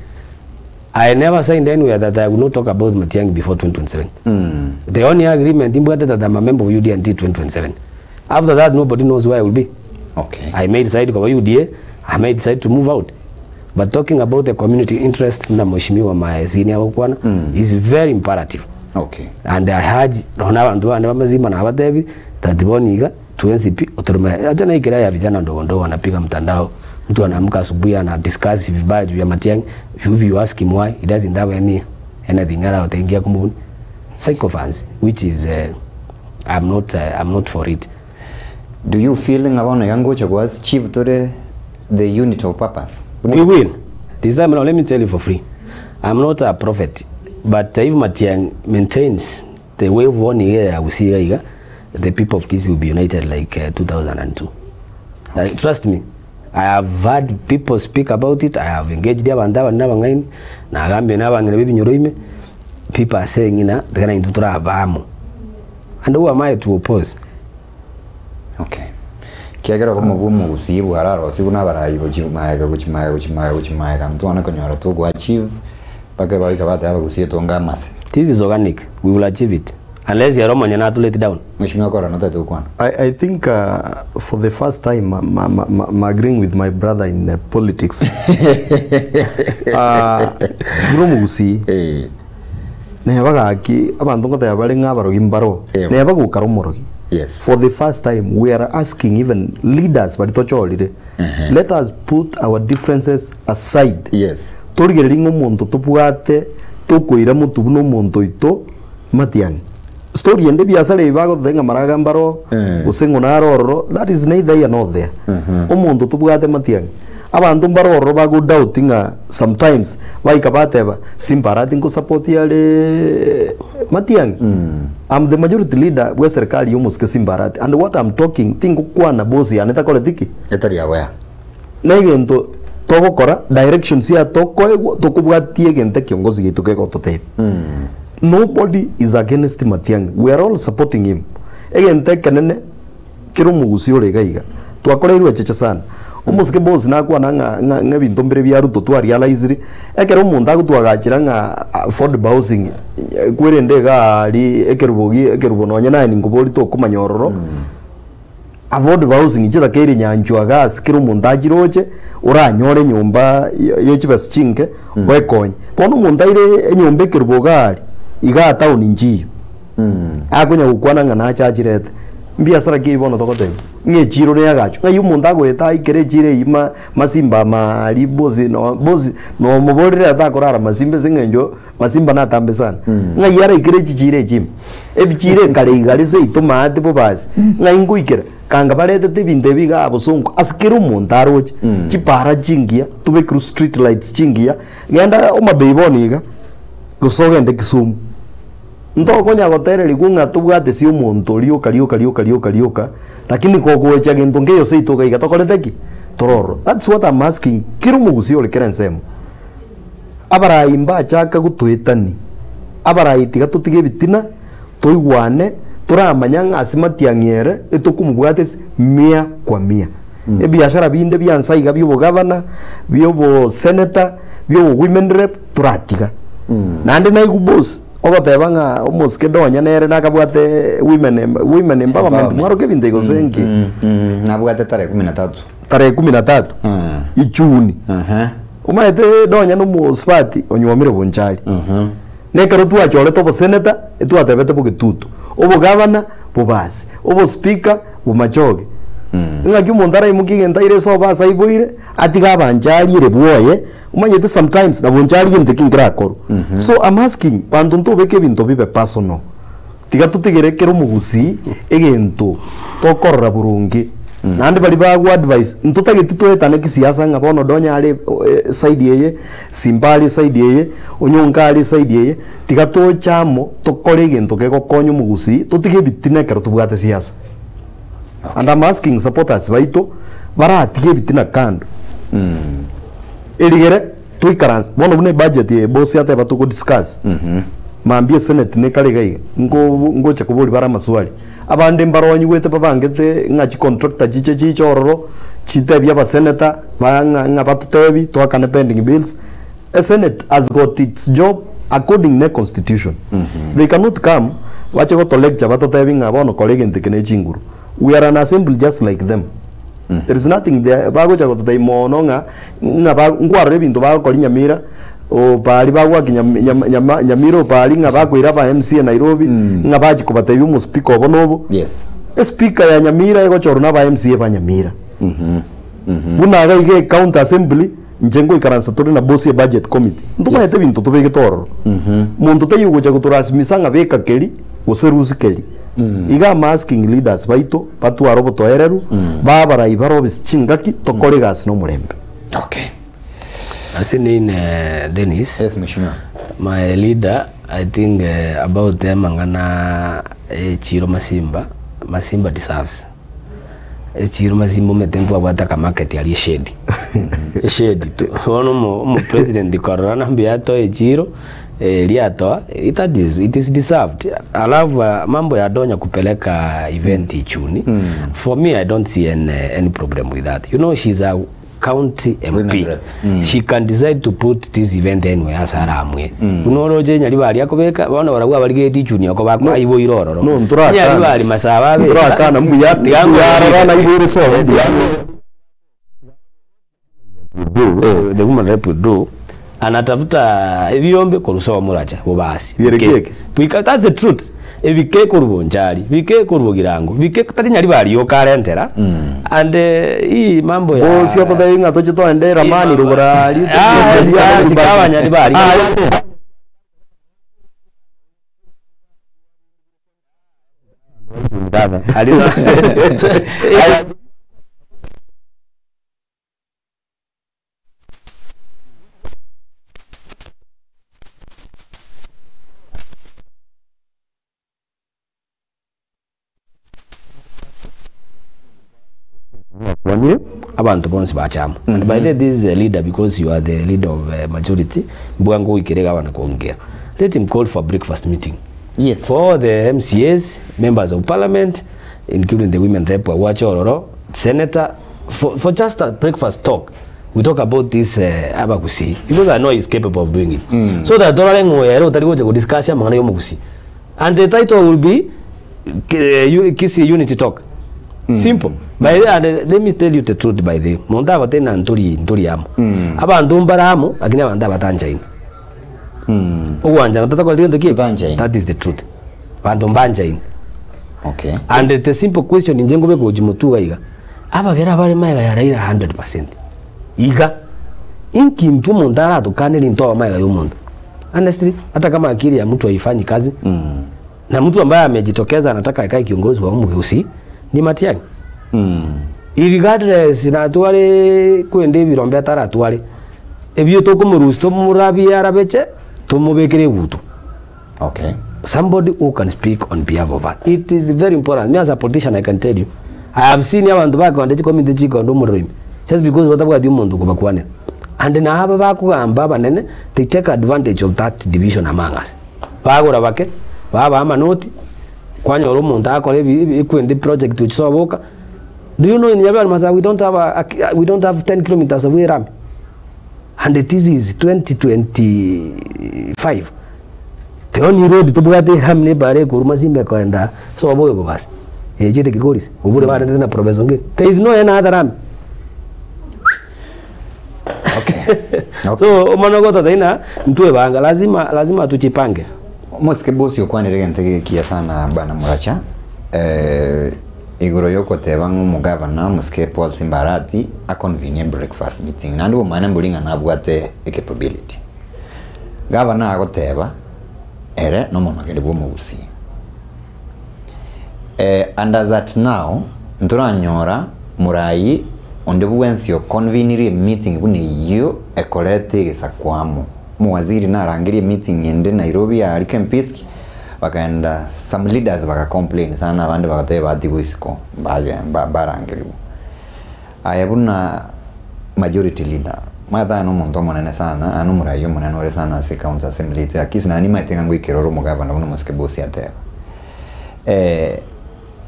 I never signed anywhere that I will not talk about Matiang'i before 2027. The only agreement imbwate that I'm a member of UDA until 2027. After that, nobody knows where I will be. Okay. I may decide kwa UDA, I may decide to move out. But talking about the community interest na mheshimiwa my senior gokwana is very imperative. Okay. And I urge rona abanto bande bamazima na abatebi that bono iga to NCP otorome acha na ikira ya vijana ndogo ndogo wanapiga mtandao mtu anaamka asubuhi ana discuss vibaya juu ya Matiang'i if you ask him why he doesn't have any anything ara ataingia kumuni sycophants which is I'm not I'm not for it. Do you feel ng'a bono iga ngocha goa achieve tore the unit of purpose? We will. This time now, let me tell you for free. I'm not a prophet, but if Matiang'i maintains the way of one year I will see iga, the people of Kisii will be united like 2002. Okay. Trust me, I have heard people speak about it. I have engaged abantu abande abang'aini, nagambire na abang'ina b'ebinyoro ime. People are saying ng'a tiga naintwe torabamo. And who am I to oppose? Okay. Kiagera obomo bwa omogusii bwararosiwu na abarai gochia maega gochia maega gochia maega gochia maega ntwane konyora togo achieve mpaka bagoika bateba abagusii etonge amase. This is organic, we will achieve it unless ere omonyene ato let down. Mweshimiwa Kora notagete gokwana. I, I think for the first time I'm, I'm, I'm agreeing with my brother in politics. Buna omogusii Eh. neba gaki abanto ngoteba bare ng'a abarogi mbaro Eh. neba gokara omorogi Yes. For the first time we are asking even leaders baria tochorire let us put our differences aside Yes. torigererie ng'a omonto tobwate tokoira motwe buna omonto oito matiang'i. Story ende ebiasara ebi bagototebia ng'a maraga mbaro Eh. gose ng'o naro ororo that is neither here nor there. Omonto tobwate matiang'i. Abanto mbare ororo bago doubt ng'a sometimes baika bateba Simbarati nko support are Matiang'i. I'm the majority leader bwe serikali ya omosike Simbarati and what I'm talking tingokwana boss yane takoreti ki? Etari aware. Negento togokora directions ya tokoegwa tokobwatia egento ekiongozi giaito kegototebia. Nobody is against Matiang'i we are all supporting him. Egento ekenene Kera omogusii ore iga iga, twakoreirwe echeche sana. Omosike boss nakwana ng'a ng'a ng'a ebinto mbire bia Ruto twarealizire, ekero omonto agotwagachera ng'a affordable housing kwerende iga aria ekerubo gi ekerubo nonye naye ninkoboria tokomanya ororo, affordable housing chitakeire nyanchwa iga ase kera omonto achiroche, oranyore enyomba ya ya chibesa chinke, oekonye. Bono omonto aire enyomba ekerubo iga aria, igaa town nchiyo. Akonya gokwana ng'a nache achirete. Mbiasara ki bono togotebia? Ng'a echiiro neagachwe. Ng'ai omonto agoeta aikere echiiro eyio ma masimba ama aria bosi no bosi nomoborere takorara masimba ase eng'encho masimba natambe sana. Ng'ai araikere echichiiro echi ime? Ebichiiro ekare igare seito maate bobasi. Ng'ai ngoikera? Kanga baretete ebinto ebi igaa bosongo ase kera omonto aroche. Chipara chingiya, tobekirwe street lights chingiya, genda Homabay bono iga, gose ogende Kisumu. Ntokonya gotererigwa ng'a tobwate ase omonto rioka rioka rioka rioka rioka, lakini kogocha gento nkeiyo seito iga iga tokorete ki? Tore ororo. That's what I'm asking kera omogusii ore kera ensemo. Abarai mbachaka gotoetani, abarai tiga totige ebitina, toigwane, toramanya ng'a ase matiang'i ere, etokomobwata ase mia kwa mia. Ebiashara binde bia nsa iga bia obogavana, bia obosenator, bia obowomen rep, toratiga. Naende naigwa boss, ogoteba ng'a omosike donya nere nakabwate women women empowerment Empowerment. mwaroka ebinto igo gose nki? Nabwate tarehe kumi na tatu. tarehe kumi na tatu ichuni omanyete nonya na omosubati onyuomire bonchari na ekero twachorete oboseneta etwatebete bogetutu obogavana bobasi obospika bomachoge ng'aki omonto araimokie egento aire ase obasi aiboire atige abanchari ere bwoye omanyete sometimes na bonchari gento eki nkerakorwa so I'm asking banto ntobeke ebinto bibe personal. Tiga totigere kera omogusii egento tokorora boronge. Naende baria bagwa advice, ntotageti toetane kisiasa ng'a bono Donya are eside eye, Simba are eside eye, Onyonka are eside eye, tiga toche amo tokore egento kegokonya omogusii, totige ebitina ekero tobwate siasa. And I'm asking supporters baito, baratige ebitina kando, erigere. Toikaranse bono buna ebudget eye boss ateba togo discuss mambia esenate nekare iga iga nko ngocha koboria bare amaswali. Abande mbaronyigwete babangete ng'a chicontractor chiche chiche ororo chitebie abasenator ba ng'a ng'a batotebi toakane pending bills. Esenate has got its job according ne constitution. They cannot come bache goto lecture batotebi ng'a bono kora egento eke ne chinguru. We are an assembly just like them. There is nothing they bagocha gototebia mono ng'a ng'a ba nkwarora ebinto bagokora Nyamira, opari bagwaki Nyam- Nyam- Nyama- Nyamira opari ng'a bakoira aba MCA Nairobi, ng'a bachia kobatebia omospeaker obo na obo. Yes. Espeaker ya Nyamira egochorwa na aba MCA ba Nyamira. Buna iga iga ecounty assembly, inche ngoikaransa tore na boss e budget committee, ntomanyete ebinto tobegete ororo. Monto taiyo ogocha gotorasimisa ng'a beka keri, gose rusia keri. Iga am asking leaders baito batware obotoereru, babarai barobisi chingaki, tokore egasi nomorembe. Okay. Ase nine Dennis, Yes, mheshimiwa. my leader, I think eh, about amang'ana echiro Masimba, Masimba deserves. Echiro Masimba omanyete ntwabwate akamarket aria eshedi, eshedi tu. Bono omo omopresident korora na mbuya atoe echiro, eria atoa, that is it is deserved. Alafu mambo ya Donya kupeleka event Ichuni, for me I don't see any, any problem with that. You know she's a county MP. Women rep. She can decide to put this event anywhere ase aramwe. Buna oroche nyaribari akobeka, bono barabwo abarigeti Ichuni oko bako aiboire ororo. No, ntorakana. Nyaribari masaba abeka. Ntorakana mbuya Tiga mbuya arora naiboire sobo mbuya. do, the woman rep will do anatafuta ebiombe korusa omoracha bobasi Biere kieke. Because that's the truth ebike korwa bonchari bike korwa bogirango bike tari nyaribari yokarentera and eh, hii mambo ya Bosi ototebi ng'a toche toende eramani rogoro aria Ah, ah, sikawa nyaribari Abanto bonsi bachama and by the way this is a leader because you are the leader of uh, majority mbwango oikere gavana kuongea let him call for a breakfast meeting Yes. for all the MCAs members of parliament including the women rep wa Chororo senator for, for just a breakfast talk we talk about this uh, abagusi because I know he's capable of doing it mm. so that torare ng'oyere otari gocha godiscuss amang'ana ya omogusi and the title will be Kisii Unity Talk mm. simple by the, and let me tell you the truth by the monto agotena ntori ntori amo mm. abanto mbare amo lakini abanto abatanchaine mm. ogwanchana totakoreti gento ki Totanchaine. that is the truth banto mbanchaine Okay. and the simple question inche ngobe gochi motuga iga abagera abare maega ya Raila 100% iga inki intwe omonto aratokaneri intwe aba maega ya omonto honestly hata kama akili ya mtu haifanyi kazi mm. na mtu ambaye amejitokeza anataka akae kiongozi wa Omugusii ni Matiang'i Mm. irregardless natware kwenda ebirombe ataratware ebio tokomorusia tomorabie arabeche tomobekere egutu Okay. somebody who can speak on behalf of us. It is very important. Me as a politician, I can tell you. I have seen abantu bakonde chikomite chikondo omorero ime just because batabwati omonto okobakwanera and na aba bakogamba abanene they take advantage of that division among us bagora bake baba amanoti kwanyora omonto akora ebi- ebi- ekwende project ochisoboka do you know in Nyarwanda Masa we don't have a, a, we don't have 10 kilometers of way and this is 2025 the only road tobwate erami na ebara ekorwa Masimba ekoenda sobo oyo bobasi echete Kilgoris obure barentete na Professor Ongeri there is no any other rami Okay. So omwana ogototebia ng'a ntwebanga, lazima lazima tujipange. Omosike bosi okwanire egento ekiya sana bana Moracha, eh, igoro yokoteba ng'a omogavana omosike Paul Simba Arati aconvene ebreakfast meeting naende obomani mbori ng'a nabwate ecapability. Gavana agoteba ere nomonogeri bwa omogusii. And as at now, ntoranyora morayi onde bwensi oconvenirie emeeting buna eyio ekoreta egesaku amo. Omowaziri narangerie emeeting ende Nairobi aria Kempiski, bakaenda some leaders baka complain sana abande bagateba batigwe isiko mbage mbarangerigwe. Aye buna majority leader, omanyete aye nomonto omonene sana, aye nomoraia omonene ore sana ase ecounty assembly yaito ya Kisii, naende nimanyete ng'a ngoikera ore omogavana buna omosike bosi ateba.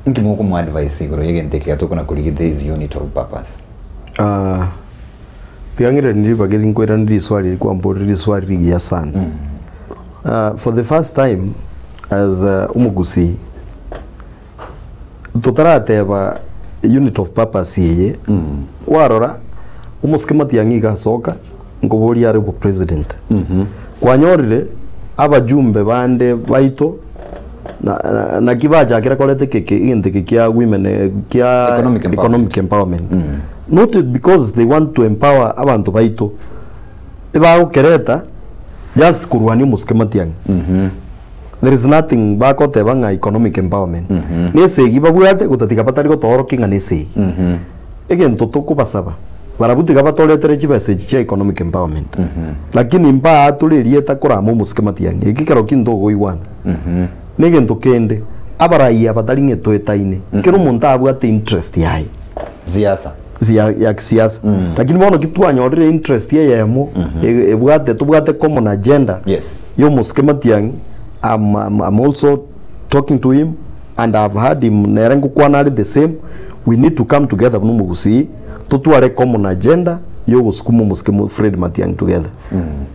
Inki mokomoadvise igoro y'egento eke tokona korigia this unit of purpose? Tiga ng'iranie ribaga eri nkoiranie riswali eri kwamborire riswali rigiya sana. For the first time as omogusii, Totarateba unit of purpose eye, kwarora omosike Matiang'i iga asoka nkoboria are obopresident. Kwanyorire abajumbe bande baito na- na- naki bachakire koreta ekeke egento eke kia women eh, kia Economic empowerment. economic empowerment. Not because they want to empower abanto baito, ebagokereta just korwania omosike Matiang'i. There is nothing bagoteba ng'a economic empowerment. Ne esegi babwate gotatiga batari gotoorokia ng'a ne esegi. Egento tokobasaba, barabwo tiga batoretere chibesa echi chia economic empowerment. Lakini mbaatore erieta korama omosike matiang'i. Eki kero ki ntogoigwana. Na egento kende, abarai aba tari ng'a etoetaine. Kera omonto abwate interest yaye. Siasa. Ya ya kisiasa. Lakini bono ki twanyorire interest eyemo e- ebwate tobwate common agenda Yes. ya omosike Matiang'i, I'm, I'm, I'm also talking to him and I've heard him nere ngokwana are the same, we need to come together buna omogusii, totware common agenda ya ogosukuma omosike mo Fred Matiang'i together.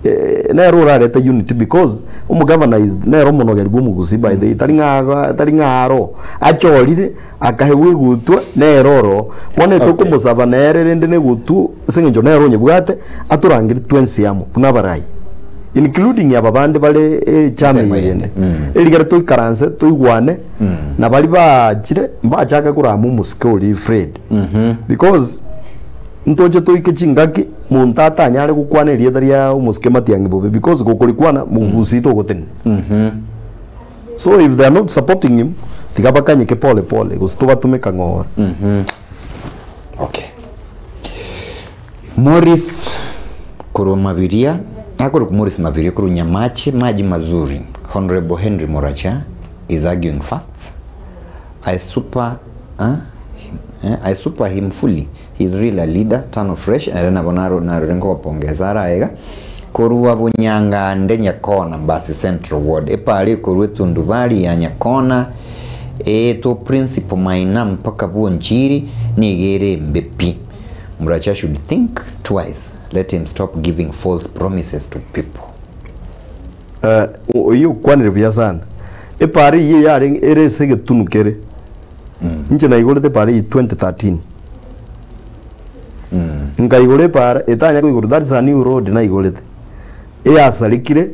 Eh, nere orarete unity because omogavana is nere omonogeri bwa omogusii by the way, tari ng'a tari ng'a aro, achorire Akaegwa egutwa nere oro. Bono etokomosaba nere rende negutwa ase engencho nere onyebwate, atorangerie twensi amo buna abarai, including aba bande bare echama Ensemo eye yende. yende. Erigere toikaranse toigwane, na baria baachire mbachake korama omosike oria Fred. Because ntoche toike chingaki monto atanyare gokwana erieta ria omosike Matiang'i bobe because gokorikwana mogusii togotenena. So if they are not supporting him, tiga bakanyeke pole pole, gose tobatome kang'ora. Okay. Morris korwa Mabiria, akorokwa Morris Mabiria korwa Nyamache, Maji Mazuri. Honorable Henry Moracha is arguing facts. I super eh, eh, I super him fully. He is really a leader, turn of fresh, ere nabo naro narore nkogopongeza ara iga. Korwa Bunyangande Nyakona Mbasi Central Ward, epara ekorwa etundubari ya Nyakona eetwo Principal Maina mpaka Bwonchiri nigo ere embe pi. Muracha should think twice, let him stop giving false promises to people. Eh, oyio okwanire buya sana. Epara eyio yarenge ere ase egetunu kere. Inche naigorete epara eyio 2013. Nkaigora epara etanya koigorwa that is a new road naigorete. Eyasarekire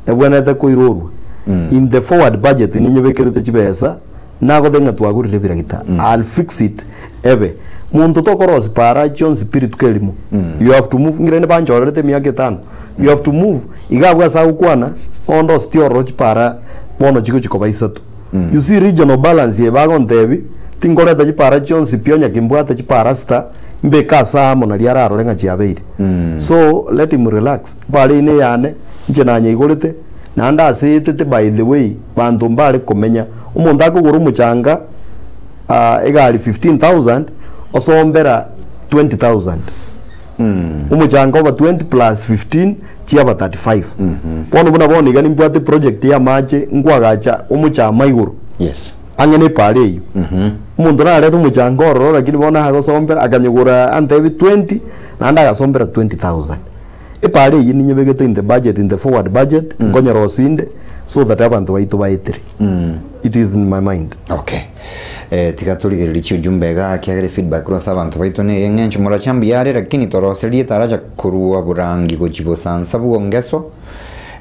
ebwenerete koirorwa. In the forward budget ninyebekerete chibesa nagoteba ng'a twagorire ebiragita I'll fix it ebe. Monto tokorosia para chionsi pi rituko erimo. You have to move ngire nibanchorerete emiaka etano. You have to move iga abwo ase agokwana onde ositie ororo chipara bono chigochi koba isato. You see regional balance eye bagontebia, tinkoreta chipara chionsi pi onye kimbwate chipara sita, mbeke ase amo naria ararore ng'a chiabeire. So let him relax, epara eye neyane, inche nanyeigorete, naende ase etete by the way, banto mbare komenya, omonto akogora omochanga egari 15,000, osombera 20,000. Omochanga oba 20 plus 15 chiaba 35. Bono buna bono iga nimbwate project y'amache nkoagacha omochama igoro Yes. ang'e na epara eyio. Omonto narete omochanga ororo lakini bono agosombera akanyegora antebi 20 naende agasombera 20,000. Epara eyio ninyebegete in the budget in the forward budget nkonyora osinde so that abanto baito baetere. It is in my mind. Okay. Eh, tiga torigererie chiujumbe igaa ekiagera efeedback korwa ase abanto baito na ey'eng'encho morache mbuya are lakini toroserie etaracha korwa borangi gochia bosansa bw'ongeso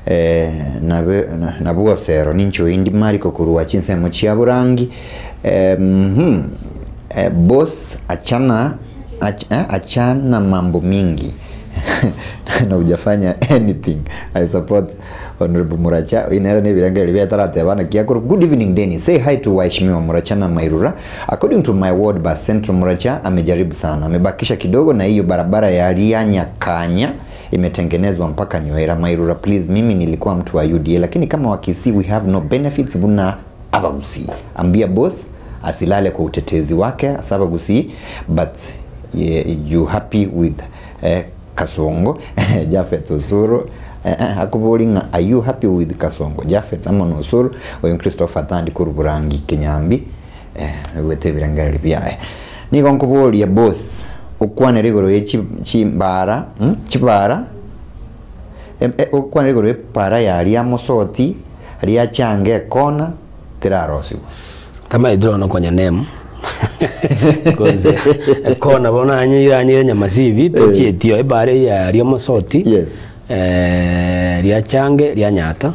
eh, nabe na bwosero ninche oindi Mariko korwa chinsemo chia borangi eh, mhm eh, boss achana ach, eh, achana mambo mingi na hujafanya anything I support Honourable Muracha, oyio nere nebirengererio biaye tarateba naki akorwa. Good evening Dennis, say hi to waheshimiwa Muracha na Mairura. According to my ward bus Central Muracha amejaribu sana. Amebakisha kidogo na hiyo barabara ya Rianyakanya imetengenezwa mpaka Nyoera. Mairura please, mimi nilikuwa mtu wa UDA lakini kama Wakisii we have no benefits buna Abagusii. Ambia boss asilale kwa utetezi wake ase Abagusii but you happy with eh, Kasongo, Japhet Osoro, eh, akobori ng'a are you happy with Kasongo, Japhet amo na Osoro, oyo Christopher Atandi korwa Borangi Kenyambi, eh, oigwete ebirengererio biaye. Nigo nkoboria boss, okwanere igoro ye chi chimbara mm chibara em eh, okwanere igoro y'epara ya Riamosoti, Riachange ekona, terarosigwa. Tamaeti bono konya name because ekona bono anyeire anyeire nyamasibi tochietio ebara eye aria omosoti Yes. eh, riachange rianyata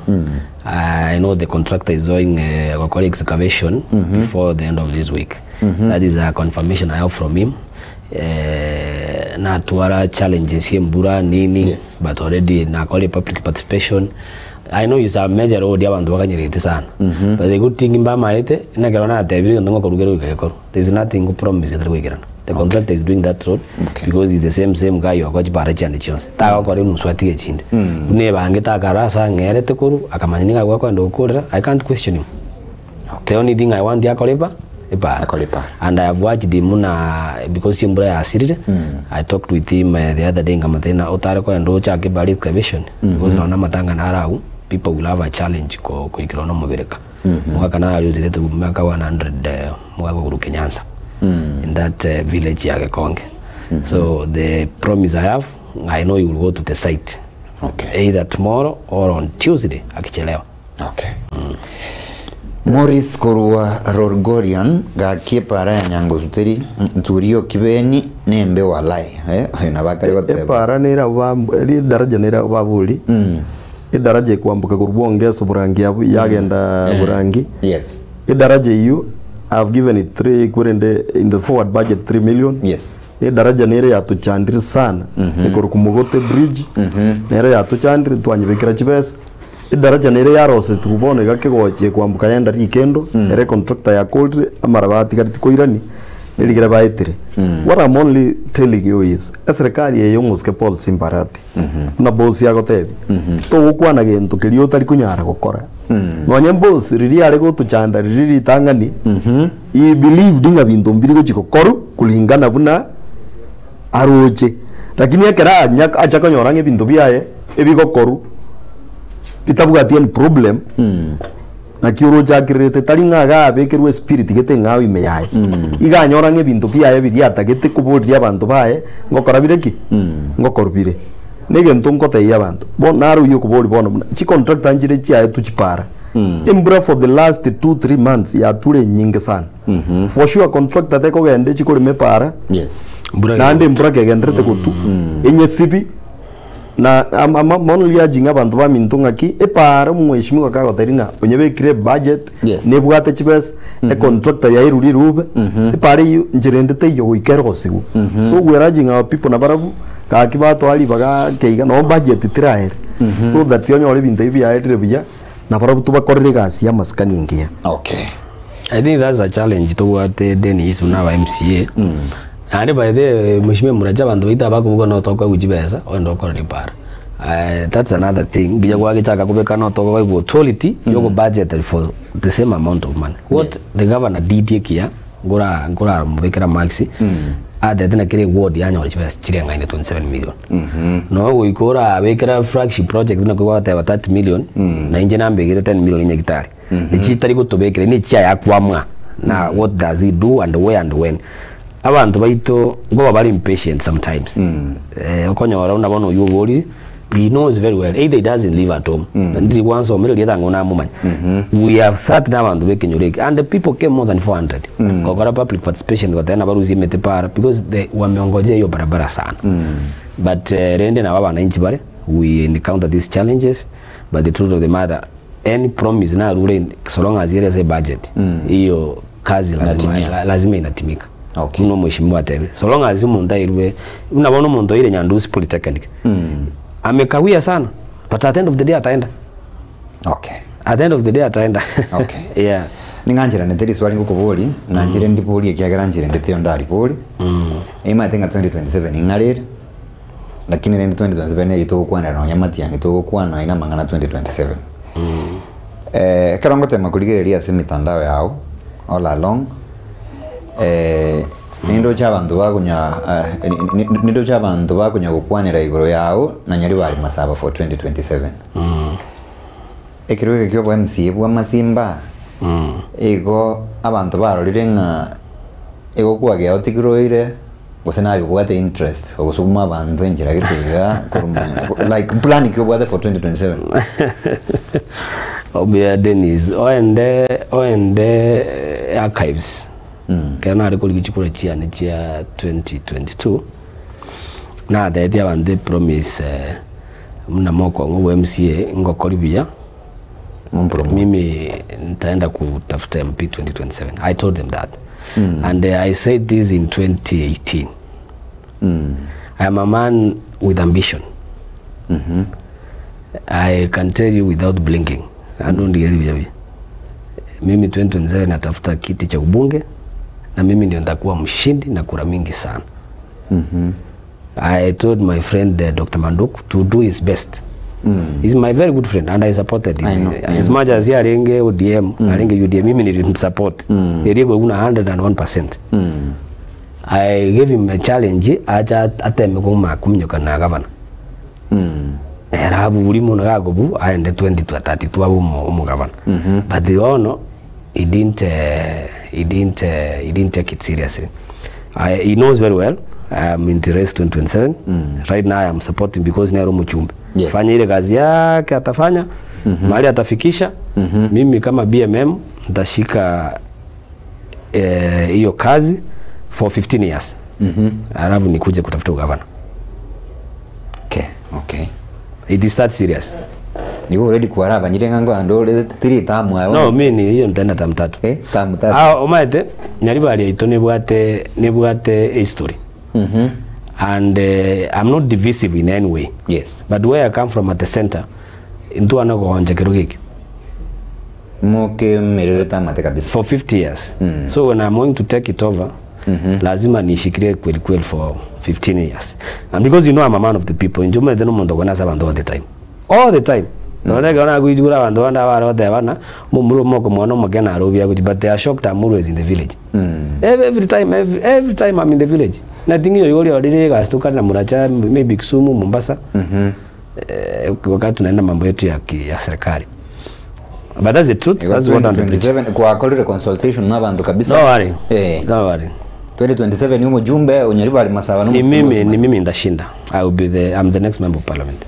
I know the contractor is doing eh, gokora excavation before the end of this week that is a confirmation I have from him eh, natwara challenges embura nini Yes. but already nakore public participation I know is a major road abanto bakanyerete sana but the good thing mbamaete nekero natebire egento ngokorwa kere goika gekorwa there is nothing ngo promise getari goikerana the contractor is doing that road Okay. because is the same same guy okoa chibara chiane chionsi tagokora enusu atige chinde buna ebangete akarora ase ang'erete korwa akamanya niga agokwenda gokorera I can't question him The only thing I want akore pa epara. Akore epara. And I have watched him muna because embura yasirire I talked with him eh, the other day nkamotebia ng'a otare kogenda ochake ebara excavation because nonya amatanga naro agwo people will have a challenge ko koikera one omobereka. Omogaka nare osirete miaka 100 eh, omogaka okorwa Kenyansa in that eh, village ya Gekonge. So the promise I have I know he will go to the site Okay. either tomorrow or on Tuesday akichelewa. Okay. Morris korwa Rorgorian gaki epara ya Nyangosu teri nturio kibeni nembe walai eh oyo nabo akare goteba. Epara nere abwo ba ridaraja nere abwo babori edaraja ekwamboka korwa Bongeso Borangi abwo yagenda Borangi Yes. edaraja eyio I have given it three kwerende in the forward budget 3 million Yes. edaraja nere yatochandire sana ekorokwa Mogote bridge nere yatochandire twanyebekera chibesa Edaraja nere yarosetigwe bono iga kegochia kwamboka yenda rikendo, ere contractor yakorire amaraba atigareti koirania, erigere baetire. What I'm only telling you is, eserekari eye omosike Paul Simbarati, buna boss agotebia, togokwana gento keria otari konyara gokora. Nonye boss riria are gotochanda riria ritang'ani, he believed ng'a binto mbiri gochi gokorwa kulingana buna aroche. Lakini ekero anya acha konyora ng'a ebinto biaye ebigokorwa bitabwati any problem naki oroche akirerete tari ng'a iga abekerwe espirit gete eng'ao ime yaye iga anyora ng'a ebinto biaye biria atagete koboria abanto baye ngokora bire ki? Ngokorwa bire. Na egento ngotebia abanto bono naro oyio okoboria bono buna chicontractor nchire chiaetwe chipara embura for the last two three months yature enyinge sana for sure contractor tekogenda echi korema epara Yes. Mbura naende embura kegenderete gotwa enyesibi Na ama mono riaji ng'a abanto baminto ng'aki epaara omweshimiwa kagotebia ng'a onyebekire ebudget Yes. nebwate chibesa econtractor yairwe rirube epaara eyio nchera ende teiyo goika erosigwe so we are urging our people nabarabwo gaki batoa ribaga ake iga nabo budget teraere so that onyore ebinto ebi biaerire buya nabarabwo tobakorere egasi ya amasikani engiya. Okay. I think that's a challenge tobwate Dennis buna aba MCA. Naende by the way mheshimiwa Muracha abanto baito abakobuga notokoegwa chibesa ogende okore ripara. Eh, that's another thing mbuya gwagechaka kobeka notokoegwa authority yogo budget for the same amount of money. What Yes. the governor did ekiya nkora nkoramobekera marks atete na kera eward yanyora chibesa chireng'aine 27 million. Nonya goika orabekera flagship project buna kwagoteba 30 million na inche nambegete 10 million nyagitari. Echi tari gotobekera ne chiaya kwamwa na what does he do and where and when. Abanto baito nkoba bare impatient sometimes. Eh, okonyora buna bono oywo oborire, He knows very well either he doesn't live at home mm. Ndiri gwansomera erieta ng'o namomanya mm -hmm. We have sat na abanto b'ekenyoro eke and the people came more than 400 mm. Gokora public participation goteba nabarusie emete para because the wameongojea hiyo barabara sana mm. But uh, rende nabo abananchi bare we encounter these challenges but the truth of the matter any promise narure so long as ere ase budget hiyo kazi lazima, Inatimia. lazima inatimika Okay. Buna omweshimiwa atebe so long as omonto airwe buna bono omonto oire Nyandusi Polytechnic amekawia sana but at the end of the day ataenda Okay. at the end of the day ataenda Okay. yeah Ning'ancheranete riswali ngokobori nanchire ndibori ekiagera nchire ndeteo ndaribori emaete ng'a 2027 ing'arere lakini rende 2027 eye togokwanera nonya matiang'i togokwana aina amang'ana 2027 eh, ekero ngotema korigereria ase emitandao yao all along eh, nindoche abanto bakonya eh, nindoche abanto bakonya gokwanera igoro yao na nyari bari masaba for 2027 ekero eke kia obo MCA bwa masimba igo abanto barorire ng'a egokwagia otigiroire gose nabibwate interest ogosukuma abanto enchera gete iga koruma like plan ki obwate for 2027 Obuya Dennis oende oende eh, archives mm. Kero nare korigia chikura chiane chia 2022 natebetie abanto epromise eh, buna mokong'u bwa MCA ngokori buya Mumpromote. mimi nitaenda kutafuta MP 2027 I told them that mm. And I said this in 2018 mm. I am a man with ambition mm -hmm. I can tell you without blinking andondigeribyabi mimi 2027 natafuta kiti cha ubunge na mimi ndio nitakuwa mshindi na kura mingi sana mm -hmm. I told my friend uh, Dr. Manduk to do his best mm. He's my very good friend and I supported him I know, as much as he arenge ODM mm. Arenge UDM mimi nilimsupport mm. Eriko kuna 101% mm. I gave him a challenge acha ateme kuma kumnyoka na gavana Mm. era buri muno gagobu aende 2032 abe omugavana but the ono he didn't uh, he didn't uh, he didn't take it seriously I, he knows very well I'm in the race 2027 mm. Right now I am supporting because nero mchumbe Yes. fanya ile kazi yake atafanya mm -hmm. Mahali atafikisha mm -hmm. Mimi kama BMM nitashika hiyo eh, kazi for 15 years mm -hmm. Alafu nikuje kutafuta ugavana Okay, okay. it is that serious Niko already kwarabanyire ng'a ngwandore tiri tamu ayo. No, mi ni hiyo nitaenda tamu tatu. Eh, tamu tatu. Ah, omaete nyaribari yaito nibwate nibwate history. Mhm. And uh, I'm not divisive in any way. Yes. But where I come from at the center, ntwana goonja kero giki Moke merere tamate kabisa. for 50 years. Mm. So when I'm going to take it over, mm -hmm. Lazima nishikilie kweli kweli for 15 years. And because you know I'm a man of the people, njume theno mundu gona sa bandu all the time. All the time. Nonega ona gwijura bandu banda barothe bana mumuru moko mwana omogena arobia guchi but they are shocked I'm always in the village. Mm. Every time every, every time I'm in the village. Na tingi yori orire gastuka na muracha maybe Kisumu Mombasa. Mm -hmm. Eh, wakati tunaenda mambo yetu ya, ki- ya serikali. But that's the truth. That's what I'm preaching. 2027 kwakorire consultation n'abantu kabisa. Don't worry. Eh. Don't worry. 2027 ni umujumbe unyari bari masaba Ni n'umusimuzi. mimi ni mimi ndashinda. I will be the I'm the next member of parliament.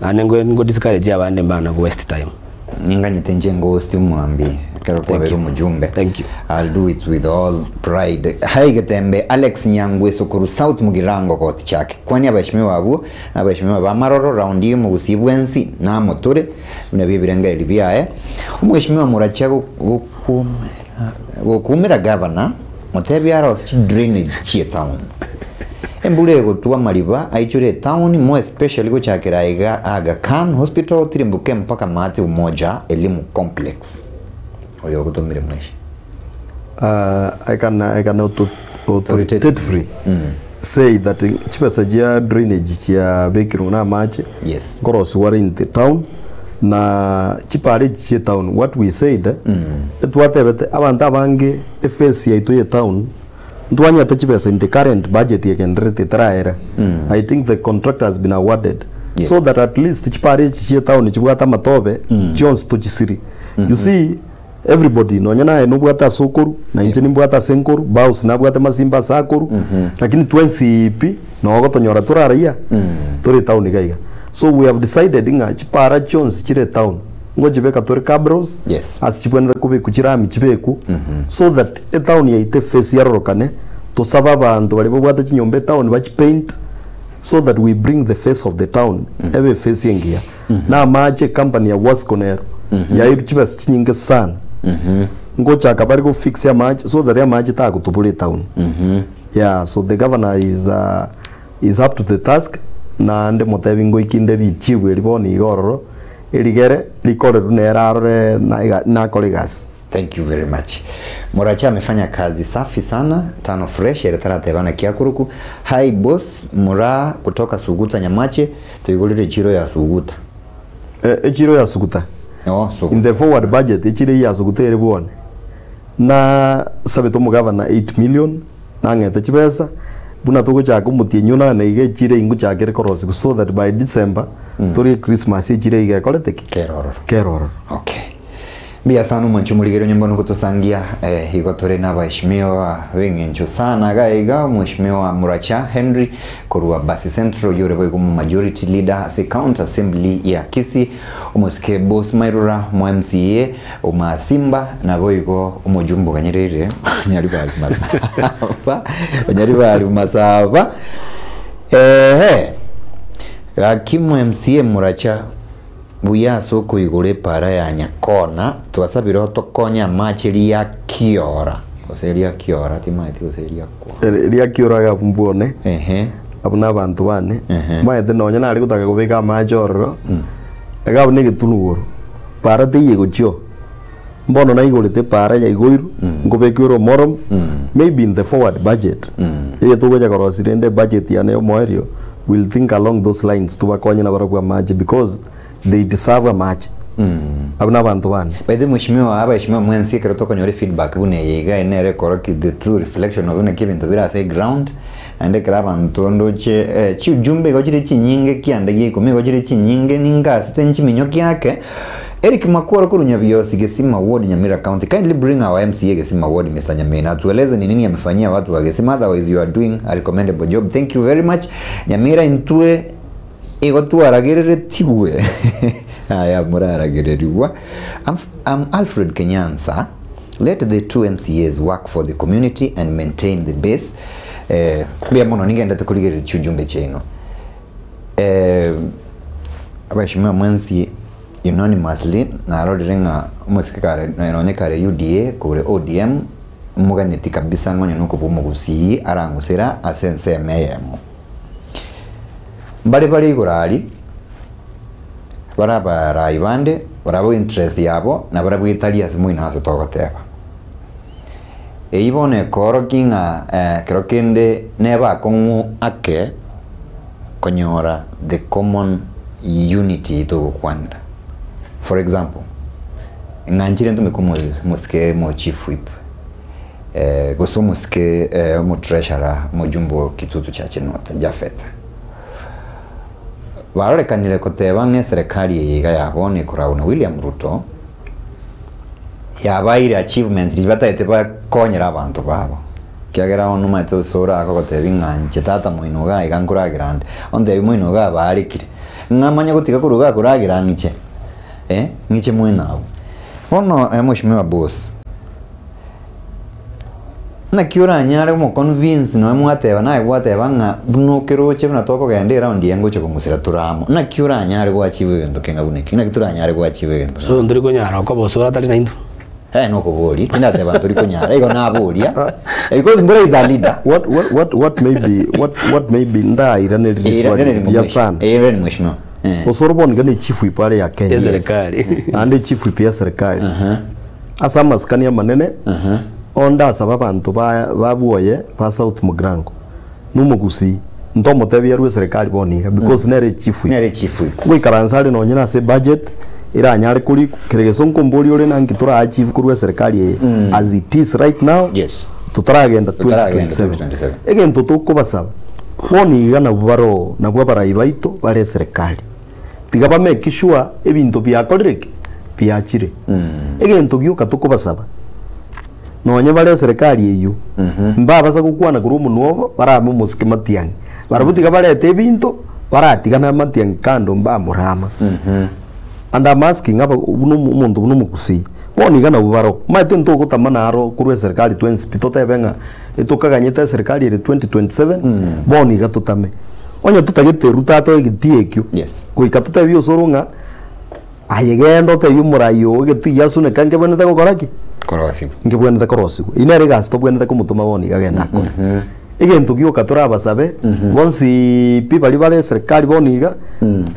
And ngo ngo discourage abandi mbana go waste time. Ninganyite nje ngo mwambi kero kwabera umujumbe. Thank you. I'll do it with all pride. Hai Getembe Alex Nyangwe Sukuru South Mugirango koti chake. Kwani abaheshimiwa abo abaheshimiwa ba Maroro round iyi mugusi bwensi na mutore bina bibirengereri byaye. Umuheshimiwa muracha gukumira gukumira governor mutebi aros chi drainage chi town. Embura egotwa mariba aichure town more especially gochakera iga Aga Khan Hospital tirimbuke mpaka mate umoja elimu complex. Oyo gutumire mweshi. I can auto, authoritatively say that chibesa chia drainage chia bekirwe na amache Yes. nkorosiware in the town na chipare chia town what we said etwatebete abantu abange efesi yaito ye town ntwanyete chibesa in the current budget yekenderete teraera I think the contract has been awarded Yes. so that at least chipare echi chia town chibwate amatobe chionsi tochisiri you see Everybody nonya naye nobwate ase okoru, na inche nimbwate ase nkoru, Baus nabwate masimba ase akoru, lakini twensi pi noo ogotonyora tore araiya, tore etown iga iga. So we have decided ng'a chipara chionsi chire etown, ngochibeka tore cabros, Yes. ase chibwenerete kobekwa chirami chibekwu, so that etown yaito eface yarorokane, tosabe abanto baria babwate chinyomba etown bachipaint, so that we bring the face of the town ebe eface engiya. Na amache ecompany ya Wasco nero yairwe chibesa chinyinge sana ngochaka bare go fix amache so that amache tagotobora etown yeah so the governor is uh, is up to the task naende motebi ngoiki inde richibu eri bono iga ororo erigere rikorerwe nere arore na ega nakore egasi. Thank you very much. Moracha amefanya kazi safi sana, tano fresh ere tarateba naki akuruku. Hi boss, Moraa kutoka Suguta Nyamache, toigorire echiro ya Suguta. Eh, echiro ya Suguta. Oh, Suguta. In the forward budget echiro eyio ya Suguta ere bwone na sabete omogavana 8 million nang'ete chibesa buna togochaka omotienyi onane iga echiro eyio ngochaka ere korosigwa so that by December torie Christmas echiro eyio iga ekorete ki? Kere ororo. Kere ororo. Okay. Mbuya sana omwanchi omorigeri onye mbono gotosangia eh, igo tore nabaheshimiwa b'eng'encho sana iga iga omweshimiwa Muracha Henry korwa Basi Central oyio ore boigo omo majority leader ase county assembly ya Kisii omosike Boss Mairura omo MCA Omasimba naboigo omojumbe oganyereire Onyaribari Masaba Onyaribari Masaba ehe gaki mo MCA Muracha Buya ase okoigora epaara ya Nyakona, twasabire otokonye amache ria kiora, gose ria kiora timaeti gose ria kwa. Ria kiora iga abwo mbwone, Ehe. abwo na abanto bane, Ehe. maete nonye nare gotaka kobeka amache ororo, iga abwo na egetunu igoro, paara teiyo egochia oo. Mbono naigorete epaara yaigoirwe, nkobeka ore omoromo, maybe in the forward budget, eye togocha korosia rende ebudget yane ya omoerio, we'll think along those lines tobakonye nabarabwo amache because they deserve amache. Abwo nabanto bane. By the way mweshimiwa, abaheshimiwa mwensi ekero tokonyora efeedback buna eye iga eye nere ekorokia the true reflection of naki ebinto bire ase eground, naende ekero abanto ndoche eh, chiujumbe igo chire chinyinge kianda gia ikomi igo chire chinyinge ningasete nchiminyokie ake, Eric Makworo korwa Nyabiosi Gesima Ward Nyamira County kindly bring our MCA Gesima Ward Mister Nyamina atueleze ni nini amefanyia watu wa Gesima otherwise you are doing a recommendable job thank you very much Nyamira intwe igo twaragereretigwe aya moraragererigwa I'm, I'm Alfred Kenyansa let the two MCAs work for the community and maintain the base eh, mbuya mono ningendete korigereria chiujumbe chiaino eh, Abashimiwa mwensi unanimously narorire ng'a omosike kare nonye kare UDA kore ODM moganeti kabisa ng'a onye nokobua omogusii arang'usera ase ensemo eyemo. Mbare bare igoro aria bare abarai bande barabwo interest yabo nabarabwo etari ase moino ase togoteba. Eyio bono ekoorokia ng'a ekero kende nebe akong'u ake. Konyora the common unity togokwanera. For example, ng'anchire ntomeke omosike omo chief whip gose omosike omo treasurer omojumbe o Kitutu Church North Japhet. Barorekanire koteba ng'a eserekari eye iga ya bono ekoragwa na William Ruto yabaeire achievements riria batagete bakonyere abanto babo. Ekiagera bono omanyete ase orakogotebia ng'a inche tata moino iga iga nkoragera ande, ontebie moino iga abarekire, ng'a manye gotiga korwa iga koragera ng'iche eh, ng'iche moino abwo. Bono mweshimiwa boss, naki oranyare komoconvince nonya mwateba naye gwateba ng'a buna okeroche buna tokogenda eround eye ngocha kong'usera tore amo, naki oranyare goachieve egento kenga buna ekio, naki toranyare goachieve egento So ntori konyara okoba osoro atari naintwe. Eh, nokoboria tindateba ntori konyara igo naboria because mbura is a leader What, what, what, what may be, what, what may be ndairanerie Eh, riswali iraneria buya mheshimiwa. sana. Eh, iraneria mheshimiwa. Eh. Osoro bono iga ne chief whip are ya Kenya. Eserikali. Naende chief whip ya serikali. Ase amasikani amanene onde asabe abanto ba babwoye ba South Mugirango nomogusii ntomotebie arwe eserikali bono iga because nere chief whip. Nere chief whip. Ngoikaransa are nonye nase ebudget eranyare korikwa kere gese nkomboria ore naki tora achieve korwa eserikali eye as it is right now Yes. totaragenda Totaragenda 2027 2027. egento tokobasaba bono iga nabwo baroo nabwo abarai baito bare eserikali tiga ba make sure ebinto biakorire ki? Biachire. Egento gioka tokobasaba, nonye bare eserekari eyio, mbabasa gokwana korwa omonwa obo, barame omosike matiang'i. Barabwo tiga barete ebinto, baratigana amatiang'i kando mbamorama. And I'm asking aba buna omo- omonto buna omogusii, bono iga nabwo baroo, omanyete ntogotama naro korwa eserekari twensi pi totebe ng'a etokaganyete eserekari ere 2027, bono iga totame. Onye totagete Ruto atoe egetii ekio, Yes. goika totebie osoro ng'a Aye genda otebie omorai oo egetui giasuneka nkebwenerete gokora ki? Korosigwa. Nkebwenerete korosigwa. Eyio nere egasi tobwenerete komotoma bono iga agende akore. Egento gioka torabasabe, bonsi pi baria bare eserikari bono iga,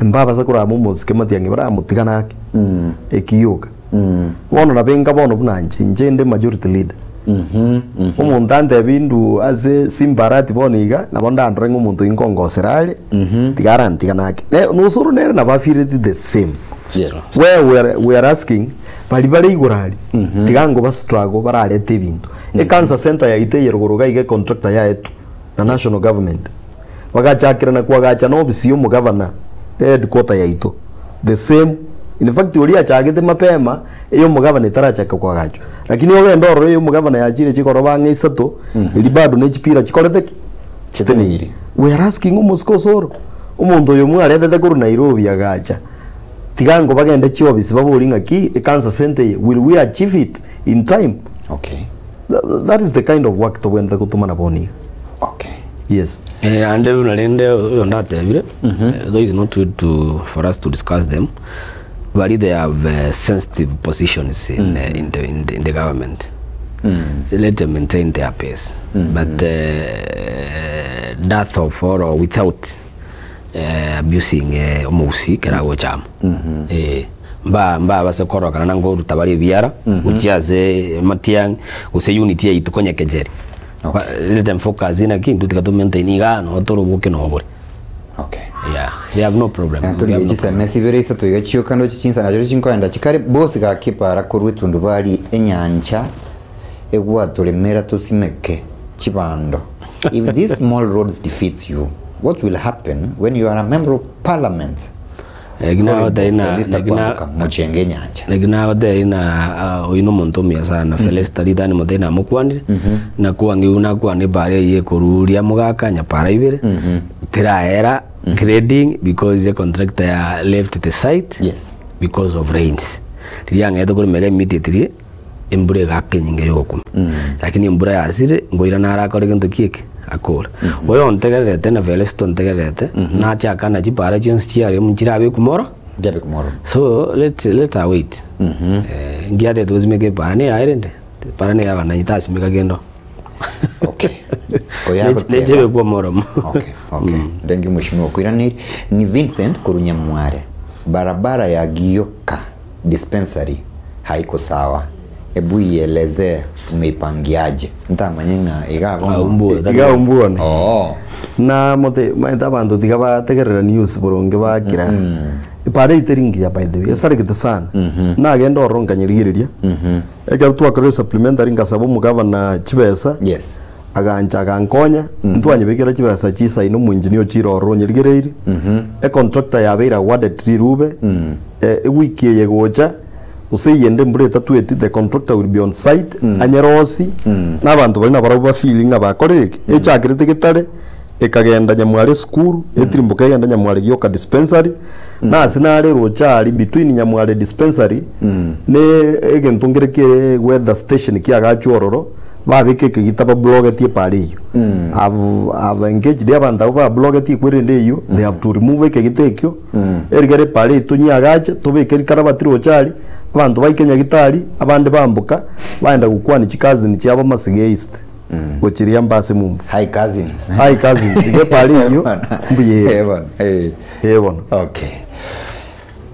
mbabase korama omosike matiang'i baramotigane ake, eki gioka. Bono nabo enga bono buna inche, inche inde majority leader. Omonto antebie intwe ase Simba Arati bono iga, nabo ndandore ng'a omonto oyio nkongosera are, tiga arantigane ake. Ne nosoro nere nabo afeeleti the same. Yes. Where we are, we are asking, baria bare igoro aria, tiga ngo ba struggle bararete ebinto. Ecancer center yaito eye rogoro iga iga econtractor yaetwe na national government. Bagachakera na koagacha na ofisi ya omogavana, eheadquarter yaito, the same, in fact oria achagete mapema eye omogavana etarachaka koagachwa. Lakini ogende orore eye omogavana yachire chikoroba ang'e isato, eria bado ne chipira chikorete ki? Chiteneiri. We are asking omosike osoro, omonto oyo mwaretete korwa Nairobi agacha, tiga ango bagende chiofisi baborie ng'aki ecancer centre eye will we achieve it in time? Okay. That is the kind of work tobwenerete gotomana bono iga. Okay. Yes. Eh, ande buna rende oyo ndatebire though is not good to, for us to discuss them bari they have sensitive positions in, in, the, in, the, in the government let them maintain their pace but death of or without abusing omogusii ekero agocha amo. Eh, mba mbabase korokana na ngoruta bare ebiara gochia ase amatiang'i gose unity yaito konya kecheri. Ba let them focus naki intwe tiga to maintain igaa noo tore oboke noo bore. Okay. Yeah, they have no problem. We Torigie have no problem. chiseme chibere isato iga chioka ndoche chinsa nachio chinkoenda chikare bosi gaki para korwa etundubari enyancha egwatoremera tosimeke chibando if these small roads defeats you what will happen when you are a member of parliament Lakini Horrible agotebia na- Felista lakini Kwamboka mochenge enyancha. Lakini nagotebia ng'a oyio nomonto omuya sana Felista ritang'ani motebie namokwanire, nakwang'igwe nakwana ebara eyio ekoruria mogaka nyapara ibere, teraera grading because econtractor ya left the site Yes. because of rains. Riria ang'ete koremera immediately. Embura egaka enyinge y'ogokumia, lakini embura yasire, nkoirana arakore gento ki eke? Akore. Oyo ontegererete na Felesito ontegererete, nache akana chipara chionsi chiaye nchirabekwe moro, Nchiabekwe moro. So let let her wait. Eh, ngiatete gosimeka epara neyaye rende, epara neya abananyi tasimeka kendo. Okay. Oyo agoteba. Nechebekwa omoromo. Okay, okay. Thank you mheshimiwa Koiraneri. Ni Vincent korwa Nyamware. Barabara ya Gioka Dispensary haiko sawa ebu ielezee umeipangiaje ntamanye ng'a iga bono Aumbue, Iga umbuone. oo Na mote maete abanto tiga bategerera news boronge bakira. Epara eye teri ngiya by the way, esaregete sana. Nagenda ororo nkanyerigereria. Ekero twakorire supplementary nkasaba omogavana chibesa. yes Agancha agankonya, ntwanyebekera chibesa chisaine omoengineer ochire ororo onyerigereirie, econtractor yabeire awarded rirube, ewiki eye gocha, gose eyende embura etatweti, the contractor will be on site, anyerosie, na abanto baria nabarabwo ba feel ng'a bakorire ki? Echakerete getare, ekagenda Nyamware esukuru, etirimboka egende Nyamware gioka dispensary, na ase nare roche aria between Nyamware dispensary, ne egento nkere kere weather station kiagachwa ororo, Babeka ekegita bablogetie epara eyio. I've, I've engaged abanto abwo bablogetie ekwerende eyio, they have to remove ekegita ekio, erigere epara eyio tonyeagache, tobeke rikarabati roche aria, abanto baike nyagitari, abande bamboka, baenda gokwania chicousin chiabo Masiga East, gochiria mbase mumbu. Hi cousins. Hi cousins, iga epara eyio, mbuya ere. Eh, bono, eh. Eh bono. Okay.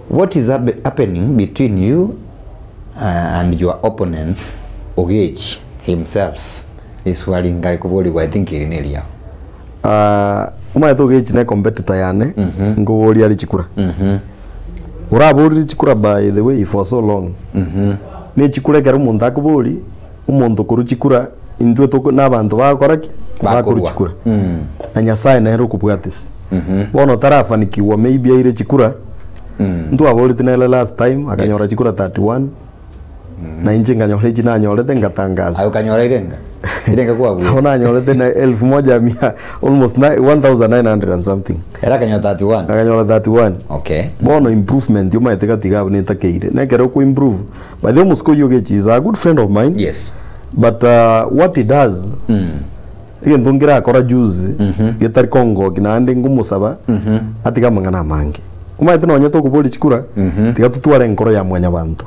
What is happening between you and your opponent Ogechi himself? Riswali ngare koborigwa I think eri neriao. Ah, omanyete Ogechi ne competitor yane nkoboria are chikura. Oraborire chikura by the way for so long. Ne chikura ekero omonto akobori, omonto korwa chikura intwe toko na abanto bagokora ki? Bakorwa Bakorwa. chikura. Na Nyasaye nere okobwatisia. Bono otarafanikiwa maybe aire chikura. Ntwaboreti nere last time akanyora chikura 31 na inche nkanyora echi nanyorete ngatangazwa. Aye okanyora irenga? Irenga kwabua? Nabo nanyorete na elfu moja mia almost 1900 and something. Ere akanyora 31? Akanyora 31. Okay. Bono improvement omanyete gati iga abwo netakeire. Na ekero oko improve, by the way omosike oyio Ogechi is a good friend of mine. Yes. But what he does, egento nkerakora juzi, getari kongoki naende ngomosaba, atige amang'ana amange. Omanyete nonye tokoboria chikura, tiga totware enkoro ya mwanyabanto.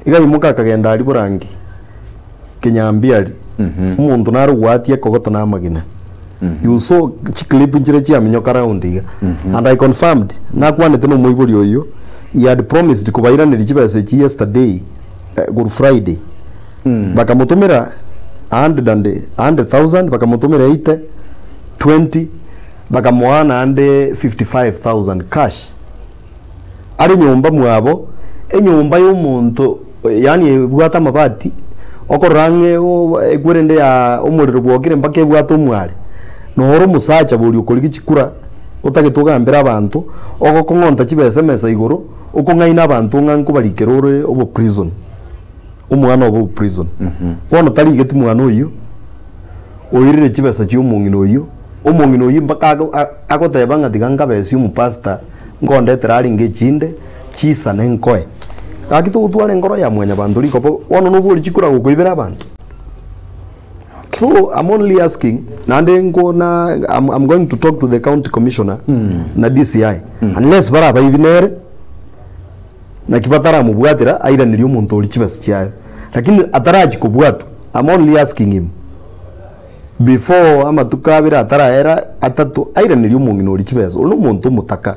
Iga aimoka akagenda aria borangi, kenyambi aria, omonto nare ogwatia ekogoto na amagena. You saw chiclip nchire chiaminyoka round iga. And I confirmed, nakwanete na omoibori oyio, he had promised kobairaneria chibesa echi yesterday, good Friday. Bakamotomera a hundred and a hundred thousand, bakamotomera 80, 20, bakamoa naende 55,000 cash. Are nyomba mwabo, enyomba y'omonto yaani ebwate amabati, okorora ang'e o ekwerende ya omorero bwokire mpaka ebwate omware, noro omosacha boria okorigia chikura, otagete ogambere abanto, ogokong'onta chibesa emesa igoro, okong'aina abanto ng'a nkobarikera ore obo prison, omwana obo prison. Bono tarigeti mwana oyio, oirire chibesa chia omong'ina oyio, omong'ina oyio mpaka ago agoteba ng'a tiga nkabesie omopastor, nkondetere arenge echinde, chisane nkoe. Gaki togotwara enkoro ya mwanyabanto riko bono nobori chikura gokoibera abanto. So I'm only asking naende nkona I'm, I'm going to talk to the county commissioner na DCI unless barabaibi nere naki bataramobwatera airanerie omonto oria chibesa chiaye lakini atarachi kobwatwa I'm only asking him before amatuko abere atarahera atato airanerie omong'ina oria chibesa oria nomonto omotaka.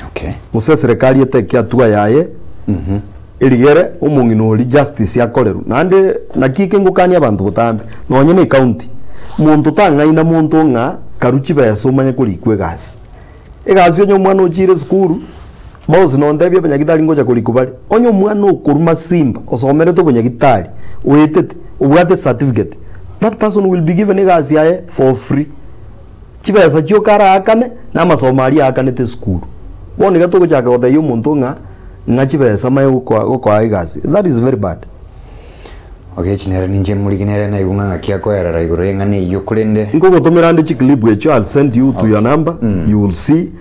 Okay. Gose eserekari eteke hatua yaye erigere omong'ina oria justice akorerwe. Naende naki eke ngokania abanto botambe, nonye na ecounty, monto tang'aina monto ng'a karue chibesa omanye korikwa egasi. Egasi onye omwana ochire esukuru, boss nontebie abanyagitari ngocha korikwa bare, onye omwana okorwa masimba osomerete obonyagitari, oetete, obwate certificate, that person will be given egasi yaye for free. Chibesa chioka araakane, na amasomo aria aakanete esukuru. Bono iga togochaka gotebia omonto ng'a ng'a chibesa amaye gokoa gokoa egasi, that is very bad. Ogechi nere ninche morigi nere naigwe ng'a ng'aki akoerera igoro y'eng'ana eyio korende. Nkogotomera ande chiclip echio I'll send you to your number you will see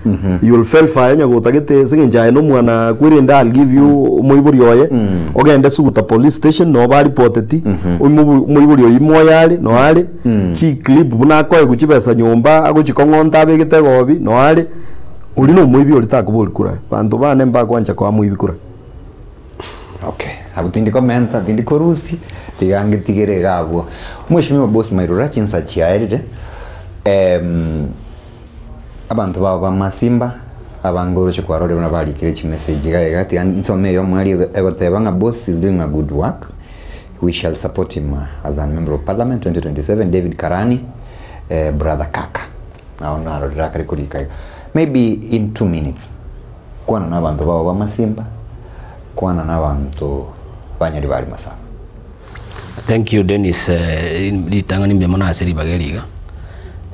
you will verify onye gotagete ase eng'encho aye nomwana kwerende I'll give you omoibori oye ogende Suguta police station noo baripoteti oimobu omoibori oyio moyo are noo are Chiclip buna akoegwa chibesa nyomba agochikong'onta abegete egobi noe are, oria nomoibi oria takobori kura. Banto bane mbakwancha koa moibi kura. Okay, abwo tindi komenta, tindi korusia, tiga ngetigere iga abwo. Mweshimiwa Boss Mairura chinsa chiaerire, abanto bao ba Masimba, abange oroche kwarorire buna barikire chimessage iga iga, tiga nsome eyomo eria egoteba ng'a Boss is doing a good work. We shall support him as a member of parliament 2027 David Karani eh, brother kaka nao narorire akare korika iga maybe in 2 minutes kwana na abanto bao ba Masimba kwana na abanto ba Nyaribari Masaba. Thank you Dennis eh, ritang'ani mbuya mono ase ribaga eri iga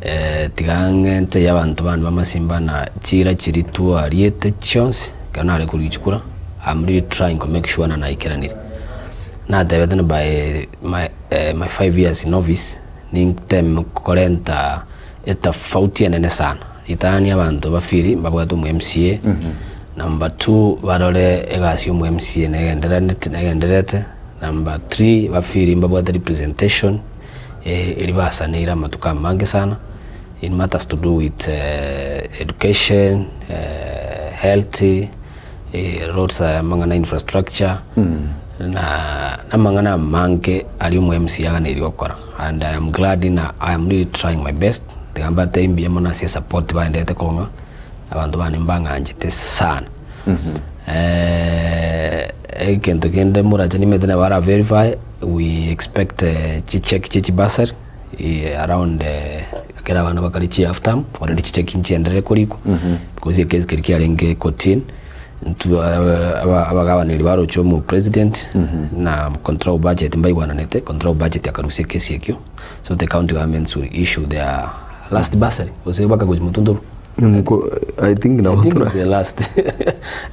eh, tiga ng'ente abanto bande ba Masimba na chiira chiria twariete chionsi ekero nare korigia chikura I'm really trying ko make sure na naikeranire. Natebete ng'a by my my 5 years in office ninteme korenta etafauti enene sana. Ritang'ani abanto ba feel mbabwate omo MCA, number two barore egasi ya omo MCA negenderanete negendererete, number three ba feel mbabwate representation eria basaneire amatuko amange sana in matters to do with education, health. Roads aya amang'ana infrastructure na namang'ana amange aria omo MCA aganeirie gokora and I am glad na I am really trying my best tiga mbatebie mbuya mono ase esupport baenderete kong'a abanto bane mbang'anchete sana. Egento kende morache nimanyete nabo ara verify we expect chicheck chia chibursary around ekero abana bakare chi half term already chicheki nchienderere korikwa because ekesi keria kiarenge kotini intwe abagabaneri baroche omo president na control budget mbaigwananete control budget akarusia ekesi ekio so the county governments will issue their last bursary gose bakagochi motuntoru. Nko- I think I nabo think tora it's the last.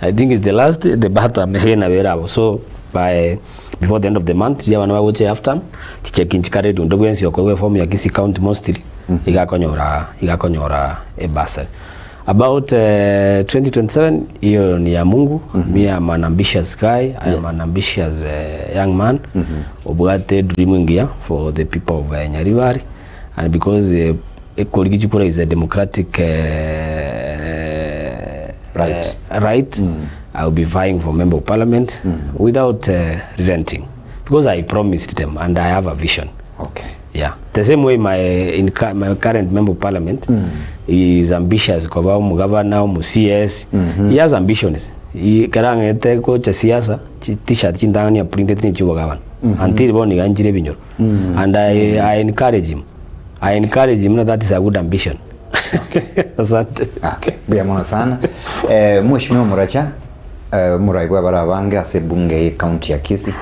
I think it's the last the but amehena bera abo. So by before the end of the month riria abana bagocha half term chicheki nchikare onde bwensi okoegwa eform ya Kisii County mostly igakonyora igakonyora ebursary. About 2027 hiyo ni ya Mungu. Me I'm an ambitious guy. I am an ambitious young man. Obwate dream engiya for the people of Nyaribari and because ekorigi chikura is a democratic Right. right I will be vying for member of parliament without relenting because I promised them and I have a vision. Okay. Yeah. The same way my in my current member of parliament is ambitious koba omugavana omu CS. He has ambitions. He karang'ete gocha siasa chi t-shirt chintang'ani ya printed ne chiobogavana until bono iga nchire ebinyoro. And I encourage him. I encourage him that is a good ambition. Asante. Okay. Mbuya mono sana. Eh, Mheshimiwa Muracha, eh, omorai bwa abare abange ase ebunge ye county ya Kisii,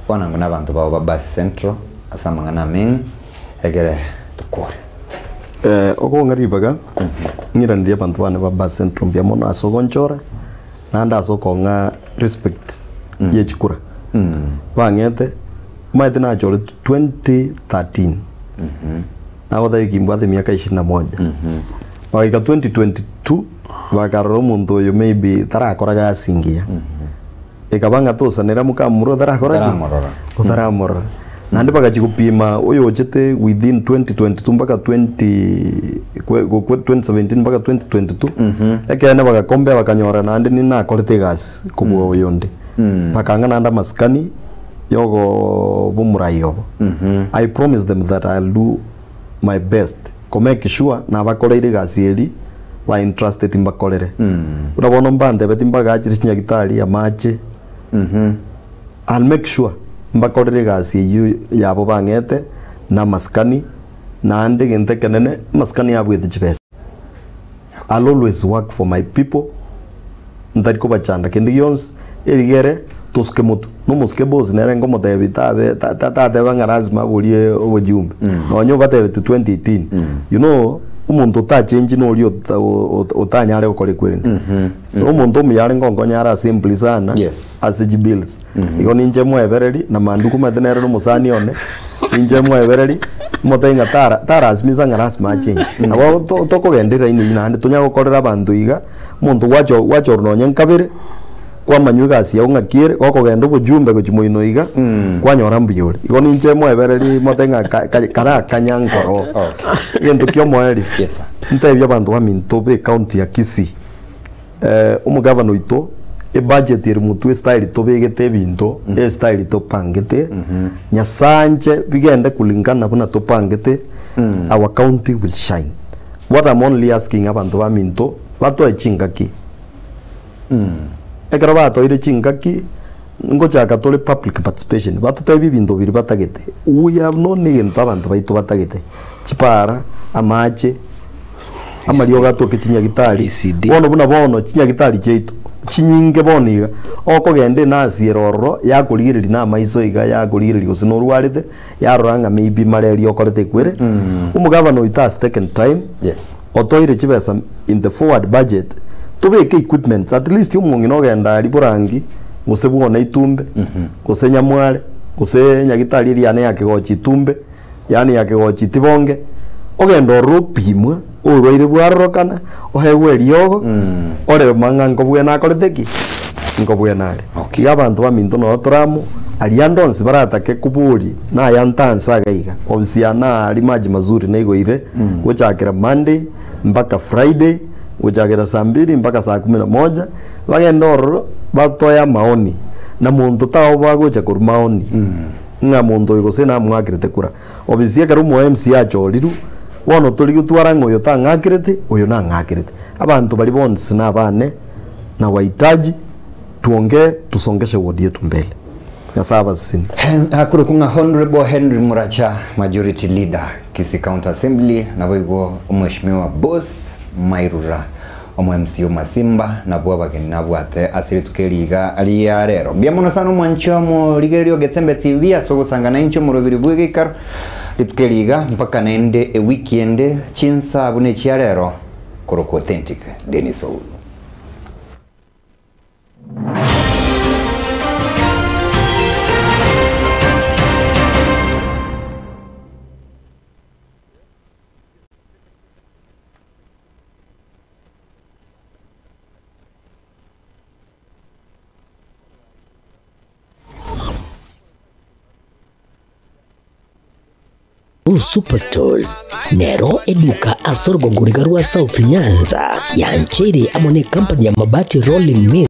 bono ang'e na abanto bao ba Basi Central ase amang'ana ameng'e, egere tokore. Eh, okong'a ribaga, ng'iranerie abanto bane ba Basi Central mbuya mono ase ogonchora, naende ase okong'a respect ye chikura. Bang'ete, omanyete nachoretwe 2013, nagotebia ki mbwate emiaka ishirini na moja. Bagaika 2022, bakarora omonto oyo maybe tarakora gasi engiya. Ekaba ng'a tosanera mokamura otarakora ki? Otaramorora. Otaramorora. Naende bagachia gopima oyochete within 2022 mpaka 20 kwe- kwe- 2017 mpaka 2022, ekeene bagacompare bakanyora naende ninakorete egasi kobua oyonde. Bakang'a naende amasikani yogoba omorai obo. I promise them that I'll do my best ko make sure nabakoreire egasi eria ba entrusted mbakorere. Buna bono mbantebeti mbagachire chinyagitari, amache, I'll make sure mbakorere egasi eyio yabo bang'ete na amasikani, naende egento ekenene amasikani abuete chibesa. I'll always work for my people, ntari kobachanda kende gionsi, erigere tosuke motwe. Na omosike boss nere nkomotebi tabe ta- ta- tateba ng'a lazima aborie obojumbe. Nonye obatebetie 2018, you know, omonto otachengi noria ota- o- o- otanyare gokora ekwerende. Omonto omuya are ngonkonya are simply sana Yes. ase chibills. Igo ninche mwebereri na manduku omanyete nere nomosani one, ninche mwebereri, motebi ng'a tara tarasimisa ng'a lasima achenche. Nabo to- tokogenda eraini eywo naende tonya gokorera abanto iga, omonto gwacho gwachorwa nonye nkabere, kwamanywa egasi yago ng'aki ere, gokogenda obojumbe gochia moino iga, kwanyora mbuya ore. Igo ninche mwebereri motebi ng'a ka- ka- karakanya nkoro. Okay. Egento kia omoerio, Yes, sir. ntebie abanto baminto ba ecounty ya Kisii, Omogavana oito, ebudget ere motwe estyle tobegete ebinto, estyle topangete, Nyasae anche bigende kulingana buna topangete, our county will shine. What I'm only asking abanto baminto, batoe chingaki. Ekero batoire chingaki, ngochaka tore public participation, batotebie ebinto biria batagete. We have known egento abanto baito batagete, chipara, amache, amariogo atoke chinyagitari, ECD. bono buna bono chinyagitari chiaito chinyinge bono iga, okogenda enasi ere ororo yakorigereria na amaiso iga yakorigereria gose norwarete, yarora ng'a maybe malaria okorete ekwere. Omogavana oito has taken time, Yes. otoire chibesa in the forward budget, tobeke equipments at least omong'ina ogenda aria borangi, gose bwone itumbe, gose nyamware, gose nyagitari eria yane ya kegochi itumbe, yaani ya kegochi tibonge, ogende ororo opimwe, oborwaire bwarorokana, oegwe eriogo, orebe mang'a nkobwena akorete ki? Nkobwena are. Okay. Iga abanto baminto noro tore amo, aria ande onsi baratake kobori, naya ntansa iga iga, ofisi yane aria maji mazuri naigoire, gochakera Monday, mpaka Friday, gochakera saa mbili mpaka saa kumi na moja, bagende ororo, batoe amaoni, na monto taoboa gocha korwa maoni. Ng'a monto oyo gose namwakerete kura. Obisi ekero omo MC achorirwe, bono tori gotwara ng'a oyo tang'akerete, oyo nang'akerete. Abanto baria bonsi nabane, na wahitaji tuongee tusongeshe ward yetu mbele. Nyasaye abasesenie. Akorokwa ng'a Honourable Henry Muracha, Majority Leader, Kisii County Assembly, naboigo Omweshimiwa Boss Mairura. Omo MC o Masimba nabwo abageni nabwate ase rituko eri iga ria rero. Mbuya mono sana omwanchi omorigereria o Getembe TV ase ogosanga nainche omoroberi bw'egeikaro rituko eri iga mpaka naende ewiki ende chinsa buna echia rero. Korokwa Authentic Dennis Oulu. Superstores nero eduka ase orogongoriga rwa South Nyanza yancheire amo ne company ya Mabati Rolling Mill.